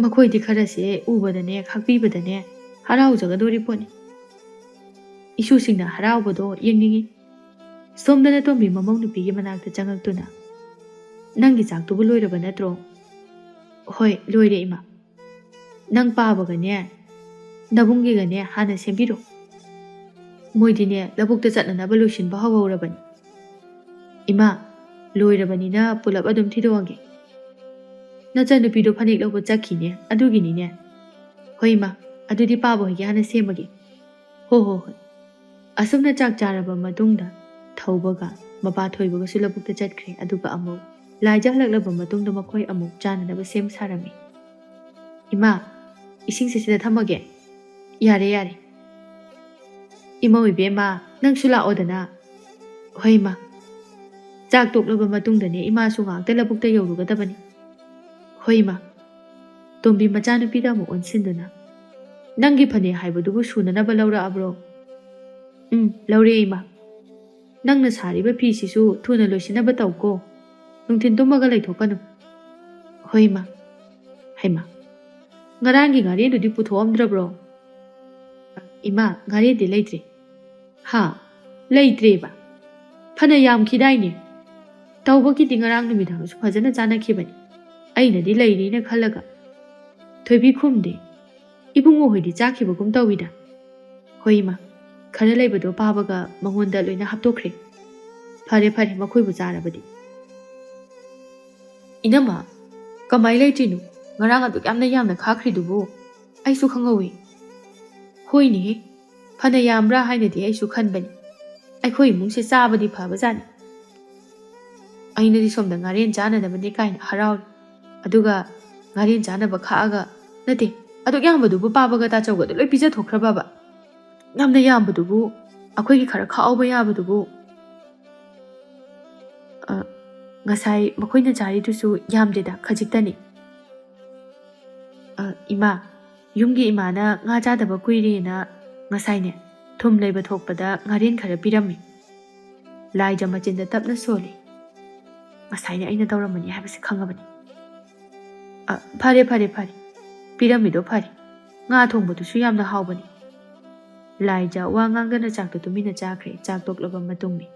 ꯃꯈꯣꯏꯗꯤ ꯈꯔꯁꯦ ꯎꯕꯗꯅꯦ, ꯈꯥꯛꯄꯤꯕꯗꯅꯦ ꯍꯔꯥꯎꯖꯒꯗꯣꯔꯤ ꯄꯣꯠꯅꯤ꯫ ꯏꯁꯨꯁꯤꯡꯅ ꯍꯔꯥꯎꯕꯗꯣ ꯌꯦꯡꯅꯤꯡꯏ꯫ ꯁꯣꯝꯗ ꯅꯇꯣꯝꯕꯤ ꯃꯃꯧ ꯅꯨꯄꯤꯒꯤ ꯃꯅꯥꯛꯇ ꯆꯪꯉꯛꯇꯨꯅ, "ꯅꯪꯒꯤ ꯆꯥꯛꯇꯨꯕꯨ ꯂꯣꯏꯔꯕ ꯅꯠꯇ꯭ꯔꯣ?" "ꯍꯣꯏ, ꯂꯣꯏꯔꯦ ꯏꯃꯥ꯫ ꯅꯪ ꯄꯥꯕꯒꯅꯦ, ꯅꯕꯨꯡꯒꯤꯒꯅꯦ ꯍꯥꯟꯅ ꯁꯦꯝꯕꯤꯔꯣ꯫ ꯃꯣꯏꯗꯤꯅꯦ ꯂꯧꯕꯨꯛꯇ ꯆꯠꯅꯅꯕ ꯂꯣꯏꯁꯤꯟꯕ ꯍꯧꯍꯧꯔꯕꯅꯤ꯫" "ꯏꯃꯥ, ꯂꯣꯏꯔꯕꯅꯤꯅ ꯄꯨꯂꯞ ꯑꯗꯨꯝ ꯊꯤꯗꯣꯛꯑꯒꯦ꯫" "ꯅꯆꯟꯅꯨꯄꯤꯗꯣ ꯐꯅꯦꯛ ꯂꯧꯕ ꯆꯠꯈꯤꯅꯦ, ꯑꯗꯨꯒꯤꯅꯤꯅꯦ꯫" "ꯍꯣꯏ ꯏꯃꯥ, ꯑꯗꯨꯗꯤ ꯄꯥꯕ ꯍꯣꯏꯒꯤ ꯍꯥꯟꯅ ꯁꯦꯝꯃꯒꯦ꯫" "ꯍꯣ ꯍꯣ ꯍꯣꯏ꯫" ꯑꯁꯨꯝꯅ ꯆꯥꯛ ꯆꯥꯔꯕ ꯃꯇꯨꯡꯗ ꯊꯧꯕꯒ ꯃꯄꯥ ꯊꯣꯏꯕꯒꯁꯨ ꯂꯧꯕꯨꯛꯇ ꯆꯠꯈ꯭ꯔꯦ꯫ ꯑꯗꯨꯒ ꯑꯃꯨꯛ ꯂꯥꯏꯖ ꯍꯜꯂꯛꯂꯕ ꯃꯇꯨꯡꯗ ꯃꯈꯣꯏ ꯑꯃꯨꯛ ꯆꯥꯅꯅꯕ ꯁꯦꯝ ꯁꯥꯔꯝꯃꯤ꯫ "ꯏꯃꯥ, ꯏꯁꯤꯡꯁꯦ ꯁꯤꯗ ꯊꯝꯃꯒꯦ꯫" "ꯌꯥꯔꯦ, ꯌꯥꯔꯦ꯫" "ꯏꯃꯧ ꯏꯕꯦꯝꯃ, ꯅꯪꯁꯨ ꯂꯥꯛꯑꯣꯗꯅ꯫" "ꯍꯣꯏ ꯏꯃꯥ꯫" ꯆꯥꯛ ꯇꯣꯛꯂꯕ ꯃꯇꯨꯡꯗꯅꯦ ꯏꯃꯥꯁꯨ ꯉꯥꯏꯍꯥꯛꯇ ꯂꯧꯕꯨꯛꯇ ꯌꯧꯔꯨꯒꯗꯕꯅꯤ꯫ "ꯍꯣꯏ, ꯏꯃꯥ"꯫ ꯇꯣꯝꯕꯤ ꯃꯆꯥꯅꯨꯄꯤꯗ ꯑꯃꯨꯛ ꯑꯣꯟꯁꯤꯟꯗꯨꯅ, "ꯅꯪꯒꯤ ꯐꯅꯦꯛ ꯍꯥꯏꯕꯗꯨꯕꯨ ꯁꯨꯅꯅꯕ ꯂꯧꯔꯛꯑꯕ꯭ꯔꯣ?" "ꯎꯝ, ꯂꯧꯔꯦ, ꯏꯃꯥ꯫ ꯅꯪꯅ ꯁꯥꯔꯤꯕ ꯐꯤꯁꯤꯁꯨ ꯊꯨꯅ ꯂꯣꯏꯁꯤꯟꯅꯕ ꯇꯧꯀꯣ꯫ ꯅꯨꯡꯊꯤꯟ ꯇꯨꯝꯃꯒ ꯂꯩꯊꯣꯛꯀꯅꯨ"꯫ "ꯍꯣꯏ, ꯏꯃꯥ"꯫ "ꯍꯩꯃꯥ, ꯉꯔꯥꯡꯒꯤ ꯉꯥꯔꯦꯟꯗꯨꯗꯤ ꯄꯨꯊꯣꯛꯑꯝꯗ꯭ꯔꯕ꯭ꯔꯣ?" "ꯏꯃꯥ, ꯉꯥꯔꯦꯟꯗꯤ ꯂꯩꯇ꯭ꯔꯦ"꯫ "ꯍꯥ? ꯂꯩꯇ꯭ꯔꯦꯕ? ꯐꯅ ꯌꯥꯝꯈꯤꯗꯥꯏꯅꯦ?" "ꯇꯧꯕꯒꯤꯗꯤ ꯉꯔꯥꯡ ꯅꯨꯃꯤꯗꯥꯡꯁꯨ ꯐꯖꯅ ꯆꯥꯅꯈꯤꯕꯅꯤ꯫ ꯑꯩꯅꯗꯤ ꯂꯩꯔꯤꯅ ꯈꯜꯂꯒ"꯫ ꯊꯣꯏꯕꯤ ꯈꯨꯝꯗꯦ꯫ "ꯏꯕꯨꯡꯉꯣ ꯍꯣꯏꯗꯤ ꯆꯥꯈꯤꯕꯒꯨꯝ ꯇꯧꯏꯗ"꯫ "ꯍꯣꯏ, ꯏꯃꯥ, ꯈꯔ ꯂꯩꯕꯗꯣ ꯄꯥꯕꯒ ꯃꯉꯣꯟꯗ ꯂꯣꯏꯅ ꯍꯥꯞꯇꯣꯛꯈ꯭ꯔꯦ"꯫ "ꯐꯔꯦ, ꯐꯔꯦ, ꯃꯈꯣꯏꯕꯨ ꯆꯥꯔꯕꯗꯤ"꯫ "ꯏꯅꯝꯃ, ꯀꯃꯥꯏ ꯂꯩꯇ꯭ꯔꯤꯅꯣ? ꯉꯔꯥꯡ ꯑꯗꯨꯛ ꯌꯥꯝꯅ ꯌꯥꯝꯅ ꯈꯥꯛꯈ꯭ꯔꯤꯗꯨꯕꯨ?" "ꯑꯩꯁꯨ ꯈꯪꯍꯧꯋꯤ"꯫ "ꯍꯣꯏꯅꯦꯍꯦ, ꯐꯅ ꯌꯥꯝꯕ꯭ꯔꯥ ꯍꯥꯏꯅꯗꯤ ꯑꯩꯁꯨ ꯈꯟꯕꯅꯤ꯫ ꯑꯩꯈꯣꯏ ꯏꯃꯨꯡꯁꯦ ꯆꯥꯕꯗꯤ ꯐꯕꯖꯥꯠꯅꯤ꯫ ꯑꯩꯅꯗꯤ ꯁꯣꯝꯗ ꯉꯥꯔꯦꯟ ꯆꯥꯅꯅꯕꯅꯦ ꯀꯥꯏꯅ ꯍꯔꯥꯎꯔꯤ꯫ ꯑꯗꯨꯒ ꯉꯥꯔꯦꯟ ꯆꯥꯅꯕ ꯈꯥꯛꯑꯒ, ꯅꯠꯇꯦ, ꯑꯗꯨꯛ ꯌꯥꯝꯕꯗꯨꯕꯨ ꯄꯥꯕꯒ ꯇꯥꯆꯧꯒꯗ ꯂꯣꯏ ꯄꯤꯖꯊꯣꯛꯈ꯭ꯔꯕꯕ? ꯌꯥꯝꯅ ꯌꯥꯝꯕꯗꯨꯕꯨ, ꯑꯩꯈꯣꯏꯒꯤ ꯈꯔ ꯈꯥꯛꯍꯧꯕ ꯌꯥꯕꯗꯨꯕꯨ"꯫ "ꯑ, ꯉꯁꯥꯏ ꯃꯈꯣꯏꯅ ꯆꯥꯔꯤꯗꯨꯁꯨ ꯌꯥꯝꯗꯦꯗ, ꯈꯖꯤꯛꯇꯅꯤ"꯫ "ꯑ, ꯏꯃꯥ, ꯌꯨꯝꯒꯤ ꯏꯃꯥꯅ ꯉꯥ ꯆꯥꯗꯕ ꯀꯨꯏꯔꯦꯅ ꯉꯁꯥꯏꯅꯦ, ꯊꯨꯝ ꯂꯩꯕ ꯊꯣꯛꯄꯗ ꯉꯥꯔꯦꯟ ꯈꯔ ꯄꯤꯔꯝꯃꯤ"꯫ ꯂꯥꯏꯖ ꯃꯆꯤꯟꯗ ꯇꯞꯅ ꯁꯣꯜꯂꯤ꯫ "ꯉꯁꯥꯏꯅ ꯑꯩꯅ ꯇꯧꯔꯝꯕꯅꯤ ꯍꯥꯏꯕꯁꯤ ꯈꯪꯉꯕꯅꯤ"꯫ "ꯑ, ꯐꯔꯦ, ꯐꯔꯦ, ꯐꯔꯦ꯫ ꯄꯤꯔꯝꯃꯤꯗꯣ ꯐꯔꯦ꯫ ꯉꯥ ꯊꯣꯡꯕꯗꯨꯁꯨ ꯌꯥꯝꯅ ꯍꯥꯎꯕꯅꯤ"꯫ ꯂꯥꯏꯖ ꯋꯥ ꯉꯥꯡꯗꯅ ꯆꯥꯛꯇꯨ ꯇꯨꯃꯤꯟꯅ ꯆꯥꯈ꯭ꯔꯦ꯫ ꯆꯥꯛ ꯇꯣꯛꯂꯕ ꯃꯇꯨꯡꯅꯤ꯫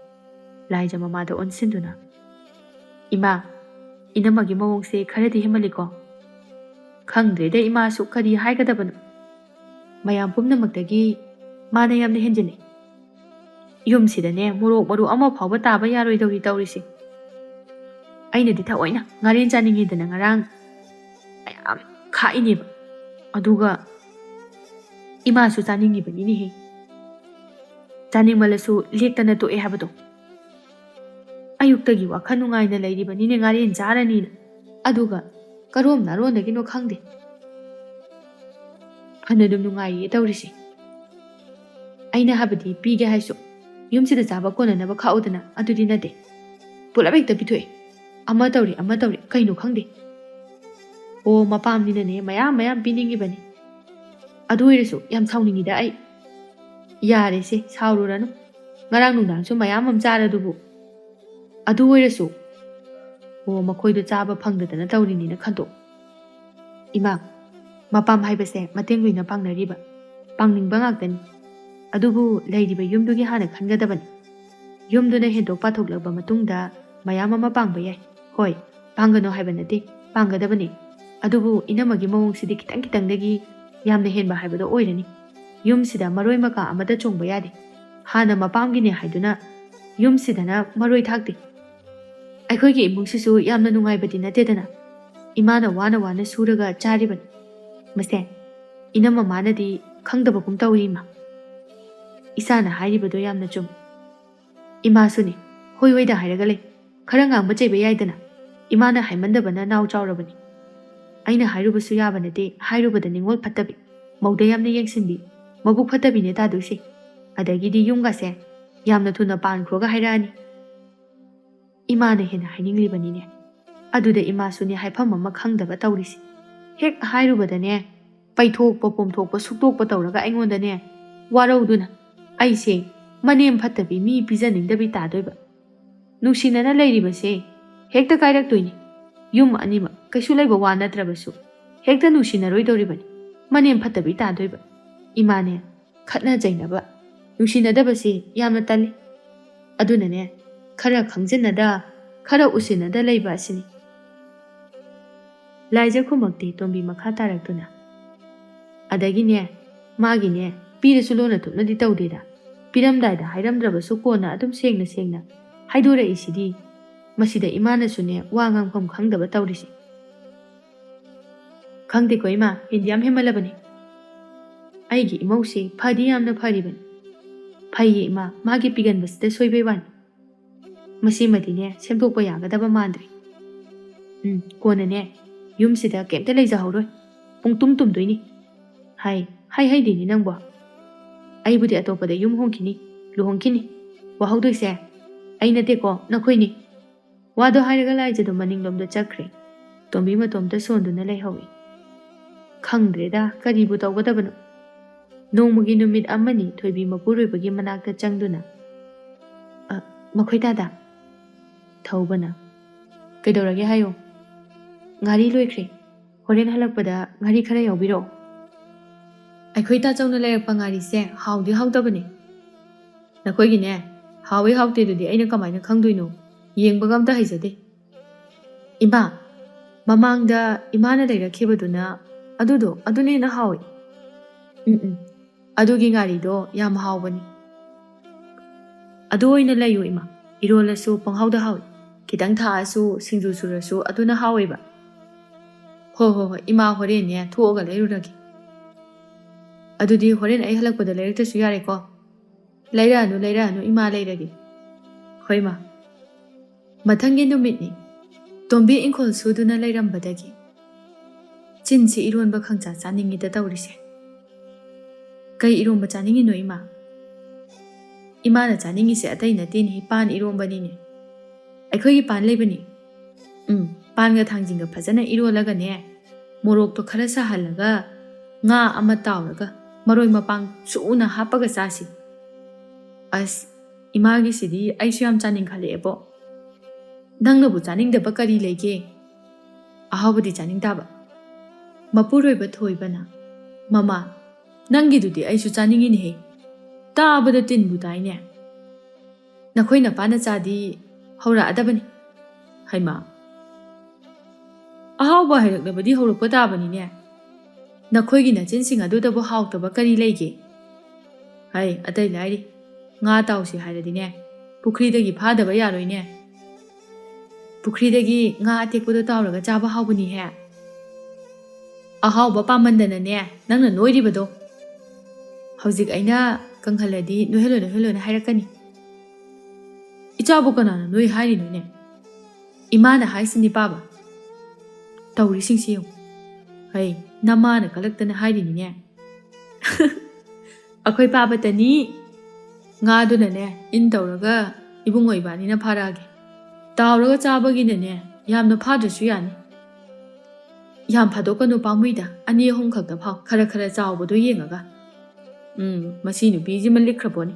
ꯂꯥꯏꯖ ꯃꯃꯥꯗ ꯑꯣꯟꯁꯤꯟꯗꯨꯅ, "ꯏꯃꯥ, ꯏꯅꯝꯃꯒꯤ ꯃꯑꯣꯡꯁꯦ ꯈꯔꯗꯤ ꯍꯦꯟꯃꯜꯂꯤꯀꯣ"꯫ "ꯈꯪꯗ꯭ꯔꯦꯗ ꯏꯃꯥꯁꯨ ꯀꯔꯤ ꯍꯥꯏꯒꯗꯕꯅꯣ꯫ ꯃꯌꯥꯝ ꯄꯨꯝꯅꯃꯛꯇꯒꯤ ꯃꯥꯅ ꯌꯥꯝꯅ ꯍꯦꯟꯖꯤꯜꯂꯤ꯫ ꯌꯨꯝꯁꯤꯗꯅꯦ ꯃꯣꯔꯣꯛ ꯃꯔꯨ ꯑꯃ ꯐꯥꯎꯕ ꯇꯥꯕ ꯌꯥꯔꯣꯏꯗꯧꯔꯤ ꯇꯧꯔꯤꯁꯦ꯫ ꯑꯩꯅꯗꯤ ꯊꯑꯣꯏꯅ ꯉꯥꯔꯦꯟ ꯆꯥꯅꯤꯡꯉꯦꯗꯅ ꯉꯔꯥꯡ ꯃꯌꯥꯝ ꯈꯥꯛꯏꯅꯦꯕ꯫ ꯑꯗꯨꯒ ꯏꯃꯥꯁꯨ ꯆꯥꯅꯤꯡꯉꯤꯕꯅꯤꯅꯦꯍꯦ꯫ ꯆꯥꯅꯤꯡꯃꯜꯂꯁꯨ ꯂꯦꯛꯇꯅ ꯇꯣꯛꯑꯦ ꯍꯥꯏꯕꯗꯣ꯫ ꯑꯌꯨꯛꯇꯒꯤ ꯋꯥꯈꯜ ꯅꯨꯡꯉꯥꯏꯅ ꯂꯩꯔꯤꯕꯅꯤꯅꯦ ꯉꯥꯔꯦꯟ ꯆꯥꯔꯅꯤꯅ꯫ ꯑꯗꯨꯒ ꯀꯔꯣꯝ ꯅꯥꯔꯣꯟꯗꯒꯤꯅꯣ ꯈꯪꯗꯦ꯫ ꯐꯅꯗꯨꯝ ꯅꯨꯡꯉꯥꯏꯔꯤꯌꯦ ꯇꯧꯔꯤꯁꯦ꯫ ꯑꯩꯅ ꯍꯥꯏꯕꯗꯤ ꯄꯤꯒꯦ ꯍꯥꯏꯁꯨ ꯌꯨꯝꯁꯤꯗ ꯆꯥꯕ ꯀꯣꯟꯅꯅꯕ ꯈꯥꯛꯎꯗꯅ, ꯑꯗꯨꯗꯤ ꯅꯠꯇꯦ꯫ ꯄꯨꯂꯞ ꯍꯦꯛꯇ ꯄꯤꯊꯣꯛꯑꯦ꯫ ꯑꯃ ꯇꯧꯔꯦ, ꯑꯃ ꯇꯧꯔꯦ, ꯀꯩꯅꯣ ꯈꯪꯗꯦ꯫ ꯑꯣ, ꯃꯄꯥꯝꯅꯤꯅꯅꯦ ꯃꯌꯥꯝ ꯃꯌꯥꯝ ꯄꯤꯅꯤꯡꯉꯤꯕꯅꯤ꯫ ꯑꯗꯨ ꯑꯣꯏꯔꯁꯨ ꯌꯥꯝ ꯁꯥꯎꯅꯤꯡꯉꯤꯗ ꯑꯩ꯫ ꯌꯥꯔꯦꯁꯦ, ꯁꯥꯎꯔꯨꯔꯅꯨ꯫ ꯉꯔꯥꯡ ꯅꯨꯡꯗꯥꯡꯁꯨ ꯃꯌꯥꯝ ꯑꯃ ꯆꯥꯔꯗꯨꯕꯨ꯫ ꯑꯗꯨ ꯑꯣꯏꯔꯁꯨ꯫ ꯑꯣ, ꯃꯈꯣꯏꯗꯣ ꯆꯥꯕ ꯐꯪꯗꯗꯅ ꯇꯧꯔꯤꯅꯤꯅ ꯈꯟꯗꯣꯛ꯫ ꯏꯃꯥ, ꯃꯄꯥꯝ ꯍꯥꯏꯕꯁꯦ ꯃꯇꯦꯡ ꯂꯣꯏꯅ ꯄꯥꯡꯅꯔꯤꯕ, ꯄꯥꯡꯅꯤꯡꯕ ꯉꯥꯛꯇꯅꯤ꯫ ꯑꯗꯨꯕꯨ ꯂꯩꯔꯤꯕ ꯌꯨꯝꯗꯨꯒꯤ ꯍꯥꯟꯅ ꯈꯟꯒꯗꯕꯅꯤ꯫ ꯌꯨꯝꯗꯨꯅ ꯍꯦꯟꯗꯣꯛ ꯄꯥꯊꯣꯛꯂꯛꯄ ꯃꯇꯨꯡꯗ ꯃꯌꯥꯝ ꯑꯃ ꯄꯥꯡꯕ ꯌꯥꯏ꯫ ꯍꯣꯏ, ꯄꯥꯡꯒꯅꯨ ꯍꯥꯏꯕ ꯅꯠꯇꯦ, ꯄꯥꯡꯒꯗꯕꯅꯤ꯫ ꯑꯗꯨꯕꯨ ꯏꯅꯝꯃꯒꯤ ꯃꯑꯣꯡꯁꯤꯗꯤ ꯈꯤꯇꯪ ꯈꯤꯇꯪꯗꯒꯤ ꯌꯥꯝꯅ ꯍꯦꯟꯕ ꯍꯥꯏꯕꯗꯣ ꯑꯣꯏꯔꯅꯤ꯫ ꯌꯨꯝꯁꯤꯗ ꯃꯔꯣꯏ ꯃꯀꯥ ꯑꯃꯠꯇ ꯆꯣꯡꯕ ꯌꯥꯗꯦ꯫ ꯍꯥꯟꯅ ꯃꯄꯥꯝꯒꯤꯅꯦ ꯍꯥꯏꯗꯨꯅ ꯌꯨꯝꯁꯤꯗꯅ ꯃꯔꯣꯏ ꯊꯥꯛꯇꯦ꯫ ꯑꯩꯈꯣꯏꯒꯤ ꯏꯃꯨꯡꯁꯤꯁꯨ ꯌꯥꯝꯅ ꯅꯨꯡꯉꯥꯏꯕꯗꯤ ꯅꯠꯇꯦꯗꯅ꯫ ꯏꯃꯥꯅ ꯋꯥꯅ ꯋꯥꯅ ꯁꯨꯔꯒ ꯆꯥꯔꯤꯕꯅꯤ꯫ ꯃꯁꯦ, ꯏꯅꯝꯃ ꯃꯥꯅꯗꯤ ꯈꯪꯗꯕꯒꯨꯝ ꯇꯧꯏ, ꯏꯃꯥ꯫ ꯏꯆꯥꯅ ꯍꯥꯏꯔꯤꯕꯗꯣ ꯌꯥꯝꯅ ꯆꯨꯝꯃꯤ꯫ ꯏꯃꯥꯁꯨꯅꯤ, ꯍꯣꯏ ꯍꯣꯏꯗ ꯍꯥꯏꯔꯒ ꯂꯩ꯫ ꯈꯔ ꯉꯥꯡꯕ ꯆꯩꯕ ꯌꯥꯏꯗꯅ꯫ ꯏꯃꯥꯅ ꯍꯥꯏꯃꯟꯗꯕꯅ ꯅꯥꯎ ꯆꯥꯎꯔꯕꯅꯤ꯫ ꯑꯩꯅ ꯍꯥꯏꯔꯨꯕꯁꯨ ꯌꯥꯕ ꯅꯠꯇꯦ, ꯍꯥꯏꯔꯨꯕꯗ ꯅꯤꯡꯉꯣꯜ ꯐꯠꯇꯕꯤ, ꯃꯧꯗ ꯌꯥꯝꯅ ꯌꯦꯡꯁꯤꯟꯕꯤ, ꯃꯕꯨꯛ ꯐꯠꯇꯕꯤꯅꯦ ꯇꯥꯗꯣꯏꯁꯦ꯫ ꯑꯗꯒꯤꯗꯤ ꯌꯨꯝꯒꯁꯦ ꯌꯥꯝꯅ ꯊꯨꯅ ꯄꯥꯟꯈ꯭ꯔꯣꯒ ꯍꯥꯏꯔꯛꯑꯅꯤ꯫ ꯏꯃꯥꯅ ꯍꯦꯟꯅ ꯍꯥꯏꯅꯤꯡꯂꯤꯕꯅꯤꯅꯦ꯫ ꯑꯗꯨꯗ ꯏꯃꯥꯁꯨꯅꯦ ꯍꯥꯏꯐꯝ ꯑꯃ ꯈꯪꯗꯕ ꯇꯧꯔꯤꯁꯦ꯫ ꯍꯦꯛ ꯍꯥꯏꯔꯨꯕꯗꯅꯦ, ꯄꯩꯊꯣꯛꯄ ꯄꯣꯝꯊꯣꯛꯄ ꯁꯨꯛꯇꯣꯛꯄ ꯇꯧꯔꯒ ꯑꯩꯉꯣꯟꯗꯅꯦ ꯋꯥꯔꯧꯗꯨꯅ ꯑꯩꯁꯦ ꯃꯅꯦꯝ ꯐꯠꯇꯕꯤ, ꯃꯤ ꯄꯤꯖꯅꯤꯡꯗꯕꯤ ꯇꯥꯗꯣꯏꯕ꯫ ꯅꯨꯡꯁꯤꯅꯅ ꯂꯩꯔꯤꯕꯁꯦ ꯍꯦꯛꯇ ꯀꯥꯏꯔꯛꯇꯣꯏꯅꯤ꯫ ꯌꯨꯝ ꯑꯅꯤꯃꯛ ꯀꯩꯁꯨ ꯂꯩꯕ ꯋꯥ ꯅꯠꯇ꯭ꯔꯕꯁꯨ ꯍꯦꯛꯇ ꯅꯨꯡꯁꯤꯅꯔꯣꯏꯗꯧꯔꯤꯕꯅꯤ꯫ ꯃꯅꯦꯝ ꯐꯠꯇꯕꯤ ꯇꯥꯗꯣꯏꯕ꯫ ꯏꯃꯥꯅꯦ, ꯈꯠꯅ ꯆꯩꯅꯕ, ꯅꯨꯡꯁꯤꯅꯗꯕꯁꯤ ꯌꯥꯝꯅ ꯇꯜꯂꯤ꯫ ꯑꯗꯨꯅꯅꯦ, ꯈꯔ ꯈꯪꯖꯤꯟꯅꯗ, ꯈꯔ ꯎꯁꯤꯟꯅꯗ ꯂꯩꯕ ꯑꯁꯤꯅꯤ꯫ ꯂꯥꯏꯖ ꯈꯨꯃꯛꯇꯤ ꯇꯣꯝꯕꯤ ꯃꯈꯥ ꯇꯥꯔꯛꯇꯨꯅ, ꯑꯗꯒꯤꯅꯦ, ꯃꯥꯒꯤꯅꯦ, ꯄꯤꯔꯁꯨ ꯂꯣꯟꯅ ꯊꯨꯞꯅꯗꯤ ꯇꯧꯗꯦꯗ꯫ ꯄꯤꯔꯝꯗꯥꯏꯗ ꯍꯥꯏꯔꯝꯗ꯭ꯔꯕꯁꯨ ꯀꯣꯟꯅ ꯑꯗꯨꯝ ꯁꯦꯡꯅ ꯁꯦꯡꯅ ꯍꯥꯏꯗꯣꯔꯛꯏꯁꯤꯗꯤ꯫ ꯃꯁꯤꯗ ꯏꯃꯥꯅꯁꯨꯅꯦ ꯋꯥ ꯉꯥꯡꯐꯝ ꯈꯪꯗꯕ ꯇꯧꯔꯤꯁꯦ꯫ ꯈꯪꯗꯦꯀꯣ ꯏꯃꯥ, ꯍꯦꯟꯗꯤ ꯌꯥꯝ ꯍꯦꯟꯃꯜꯂꯕꯅꯤ꯫ ꯑꯩꯒꯤ ꯏꯃꯧꯁꯦ ꯐꯗꯤ ꯌꯥꯝꯅ ꯐꯔꯤꯕꯅꯤ꯫ ꯐꯩꯌꯦ ꯏꯃꯥ, ꯃꯥꯒꯤ ꯄꯤꯒꯟꯕꯁꯤꯗ ꯁꯣꯏꯕꯩ ꯋꯥꯅꯤ꯫ ꯃꯁꯤꯃꯗꯤꯅꯦ ꯁꯦꯝꯗꯣꯛꯄ ꯌꯥꯒꯗꯕ ꯃꯥꯟꯗ꯭ꯔꯦ꯫ ꯎꯝ, ꯀꯣꯟꯅꯅꯦ ꯌꯨꯝꯁꯤꯗ ꯀꯩꯝꯇ ꯂꯩꯖꯍꯧꯔꯣꯏ꯫ ꯄꯨꯡꯇꯨꯝ ꯇꯨꯝꯗꯣꯏꯅꯤ꯫ ꯍꯥꯏ, ꯍꯥꯏ ꯍꯩꯗꯦꯅꯦ ꯅꯪꯕꯣ꯫ ꯑꯩꯕꯨꯗꯤ ꯑꯇꯣꯞꯄꯗ ꯌꯨꯝ ꯍꯣꯡꯈꯤꯅꯤ, ꯂꯨꯍꯣꯡꯈꯤꯅꯤ꯫ ꯋꯥꯍꯧꯗꯣꯏꯁꯦ ꯑꯩ ꯅꯠꯇꯦꯀꯣ, ꯅꯈꯣꯏꯅꯤ꯫ ꯋꯥꯗꯣ ꯍꯥꯏꯔꯒ ꯂꯥꯏꯖꯗꯣ ꯃꯅꯤꯡꯂꯣꯝꯗ ꯆꯠꯈ꯭ꯔꯦ꯫ ꯇꯣꯝꯕꯤ ꯃꯇꯣꯝꯇ ꯁꯣꯟꯗꯨꯅ ꯂꯩꯍꯧꯏ꯫ ꯈꯪꯗ꯭ꯔꯦꯗ, ꯀꯔꯤꯕꯨ ꯇꯧꯒꯗꯕꯅꯣ? ꯅꯣꯡꯃꯒꯤ ꯅꯨꯃꯤꯠ ꯑꯃꯅꯤ ꯊꯣꯏꯕꯤ ꯃꯄꯨꯔꯣꯏꯕꯒꯤ ꯃꯅꯥꯛꯇ ꯆꯪꯗꯨꯅ, "ꯑ, ꯃꯈꯣꯏ ꯇꯥꯗ?" ꯊꯧꯕꯅ, "ꯀꯩꯗꯧꯔꯒꯦ ꯍꯥꯏꯌꯣ?" "ꯉꯥꯔꯤ ꯂꯣꯏꯈ꯭ꯔꯦ꯫ ꯍꯣꯔꯦꯟ ꯍꯜꯂꯛꯄꯗ ꯉꯥꯔꯤ ꯈꯔ ꯌꯥꯎꯕꯤꯔꯛꯑꯣ꯫ ꯑꯩꯈꯣꯏ ꯇꯥꯆꯧꯅ ꯂꯩꯔꯛꯄ ꯉꯥꯔꯤꯁꯦ ꯍꯥꯎꯗꯤ ꯍꯥꯎꯇꯕꯅꯦ꯫ ꯅꯈꯣꯏꯒꯤꯅꯦ, ꯍꯥꯎꯋꯤ ꯍꯥꯎꯇꯦꯗꯨꯗꯤ ꯑꯩꯅ ꯀꯃꯥꯏꯅ ꯈꯪꯗꯣꯏꯅꯣ? ꯌꯦꯡꯕꯒ ꯑꯝꯇ ꯍꯩꯖꯗꯦ꯫ ꯏꯃꯥ, ꯃꯃꯥꯡꯗ ꯏꯃꯥꯅ ꯂꯩꯔꯛꯈꯤꯕꯗꯨꯅ ꯑꯗꯨꯗꯣ, ꯑꯗꯨꯅ ꯍꯦꯟꯅ ꯍꯥꯎꯋꯤ꯫ ꯎꯝ, ꯎꯝ, ꯑꯗꯨꯒꯤ ꯉꯥꯔꯤꯗꯣ ꯌꯥꯝ ꯍꯥꯎꯕꯅꯤ꯫ ꯑꯗꯨ ꯑꯣꯏꯅ ꯂꯩꯌꯨ ꯏꯃꯥ꯫ ꯏꯔꯣꯜꯂꯁꯨ ꯄꯪꯍꯥꯎꯗ ꯍꯥꯎꯏ꯫ ꯈꯤꯇꯪ ꯊꯥꯛꯑꯁꯨ, ꯁꯤꯡꯖꯨ ꯁꯨꯔꯁꯨ ꯑꯗꯨꯅ ꯍꯥꯎꯋꯦꯕ꯫ ꯍꯣ, ꯍꯣ, ꯍꯣꯏ, ꯏꯃꯥ ꯍꯣꯔꯦꯟꯅꯦ ꯊꯣꯛꯑꯒ ꯂꯩꯔꯨꯔꯒꯦ꯫ ꯑꯗꯨꯗꯤ ꯍꯣꯔꯦꯟ ꯑꯩ ꯍꯜꯂꯛꯄꯗ ꯂꯩꯔꯛꯇ꯭ꯔꯁꯨ ꯌꯥꯔꯦꯀꯣ? ꯂꯩꯔꯛꯑꯅꯨ, ꯂꯩꯔꯛꯑꯅꯨ, ꯏꯃꯥ ꯂꯩꯔꯒꯦ꯫ ꯍꯣꯏ ꯃꯥ꯫ ꯃꯊꯪꯒꯤ ꯅꯨꯃꯤꯠꯅꯤ꯫ ꯇꯣꯝꯕꯤ ꯏꯪꯈꯣꯜ ꯁꯨꯗꯨꯅ ꯂꯩꯔꯝꯕꯗꯒꯤ ꯆꯤꯟꯁꯤ ꯏꯔꯣꯟꯕ ꯈꯪꯆꯥ ꯆꯥꯅꯤꯡꯉꯤꯗ ꯇꯧꯔꯤꯁꯦ꯫ ꯀꯩ ꯏꯔꯣꯟꯕ ꯆꯥꯅꯤꯡꯉꯤꯅꯣ ꯏꯃꯥ? ꯏꯃꯥꯅ ꯆꯥꯅꯤꯡꯉꯤꯁꯦ ꯑꯇꯩ ꯅꯠꯇꯦꯅꯦ, ꯄꯥꯟ ꯏꯔꯣꯟꯕꯅꯤꯅꯦ꯫ ꯑꯩꯈꯣꯏꯒꯤ ꯄꯥꯟ ꯂꯩꯕꯅꯤ꯫ ꯎꯝ, ꯄꯥꯟꯒ ꯊꯥꯡꯖꯤꯡꯒ ꯐꯖꯅ ꯏꯔꯣꯜꯂꯒꯅꯦ, ꯃꯣꯔꯣꯛꯇꯣ ꯈꯔ ꯁꯥꯍꯜꯂꯒ, ꯉꯥ ꯑꯃ ꯇꯥꯎꯔꯒ, ꯃꯔꯣꯏ ꯃꯄꯥꯡ ꯁꯨꯅ ꯍꯥꯞꯄꯒ ꯆꯥꯁꯤ꯫ ꯑꯁ, ꯏꯃꯥꯒꯤꯁꯤꯗꯤ ꯑꯩꯁꯨ ꯌꯥꯝ ꯆꯥꯅꯤꯡꯈꯠꯂꯛꯑꯦꯕꯣ꯫ ꯅꯪꯅꯕꯨ ꯆꯥꯅꯤꯡꯗꯕ ꯀꯔꯤ ꯂꯩꯒꯦ? ꯑꯍꯥꯎꯕꯗꯤ ꯆꯥꯅꯤꯡ ꯇꯥꯕ꯫ ꯃꯄꯨꯔꯣꯏꯕ ꯊꯣꯏꯕꯅ, "ꯃꯃꯥ, ꯅꯪꯒꯤꯗꯨꯗꯤ ꯑꯩꯁꯨ ꯆꯥꯅꯤꯡꯉꯤꯅꯦꯍꯦ꯫ ꯇꯥꯕꯗ ꯇꯤꯟꯕꯨ ꯇꯥꯏꯅꯦ꯫ ꯅꯈꯣꯏ ꯅꯄꯥꯅ ꯆꯥꯗꯤ ꯍꯧꯔꯛꯑꯗꯕꯅꯤ꯫" ꯍꯩꯃꯥ, ꯑꯍꯥꯎꯕ ꯍꯥꯏꯔꯛꯂꯕꯗꯤ ꯍꯧꯔꯛꯄ ꯇꯥꯕꯅꯤꯅꯦ꯫ ꯅꯈꯣꯏꯒꯤ ꯅꯆꯤꯟꯁꯤꯡ ꯑꯗꯨꯗꯕꯨ ꯍꯥꯎꯇꯕ ꯀꯔꯤ ꯂꯩꯒꯦ? ꯍꯩ, ꯑꯇꯩ ꯂꯥꯏꯔꯤ, ꯉꯥ ꯇꯥꯎꯁꯤ ꯍꯥꯏꯔꯗꯤꯅꯦ, ꯄꯨꯈ꯭ꯔꯤꯗꯒꯤ ꯐꯥꯗꯕ ꯌꯥꯔꯣꯏꯅꯦ꯫ ꯄꯨꯈ꯭ꯔꯤꯗꯒꯤ ꯉꯥ ꯑꯇꯦꯛꯄꯗꯣ ꯇꯥꯎꯔꯒ ꯆꯥꯕ ꯍꯥꯎꯕꯅꯤꯍꯦ꯫ ꯑꯍꯥꯎꯕ ꯄꯥꯝꯃꯟꯗꯅꯅꯦ, ꯅꯪꯅ ꯅꯣꯏꯔꯤꯕꯗꯣ꯫ ꯍꯧꯖꯤꯛ ꯑꯩꯅ ꯀꯪꯍꯜꯂꯗꯤ ꯅꯣꯏꯍꯜꯂꯣ, ꯅꯣꯏꯍꯜꯂꯣꯅ ꯍꯥꯏꯔꯛꯀꯅꯤ꯫ ꯏꯆꯥꯕꯨ ꯀꯅꯥꯅ ꯅꯣꯏ ꯍꯥꯏꯔꯤꯅꯣꯅꯦ? ꯏꯃꯥꯅ ꯍꯥꯏꯁꯤꯅꯤ ꯄꯥꯕ꯫ ꯇꯧꯔꯤꯁꯤꯡꯁꯤ ꯌꯦꯡꯉꯨ꯫ ꯍꯩ, ꯅꯃꯥꯅ ꯀꯜꯂꯛꯇꯅ ꯍꯥꯏꯔꯤꯅꯤꯅꯦ꯫ ꯑꯩꯈꯣꯏ ꯄꯥꯕꯇꯅꯤ꯫ ꯉꯥꯗꯨꯅꯅꯦ, ꯏꯟ ꯇꯧꯔꯒ ꯏꯕꯨꯡꯉꯣ ꯏꯕꯥꯅꯤꯅ ꯐꯥꯔꯛꯑꯒꯦ꯫ ꯇꯥꯎꯔꯒ ꯆꯥꯕꯒꯤꯅꯅꯦ, ꯌꯥꯝꯅ ꯐꯥꯗ꯭ꯔꯁꯨ ꯌꯥꯅꯤ꯫ ꯌꯥꯝ ꯐꯥꯗꯣꯛꯀꯅꯨ ꯄꯥꯝꯃꯨꯏꯗ, ꯑꯅꯤ ꯑꯍꯨꯝ ꯈꯛꯇ ꯐꯥꯎ, ꯈꯔ ꯈꯔ ꯆꯥꯎꯕꯗꯣ ꯌꯦꯡꯉꯒ꯫ ꯎꯝ, ꯃꯁꯤ ꯅꯨꯄꯤꯁꯤꯃ ꯂꯤꯛꯈ꯭ꯔꯕꯣꯅꯤ꯫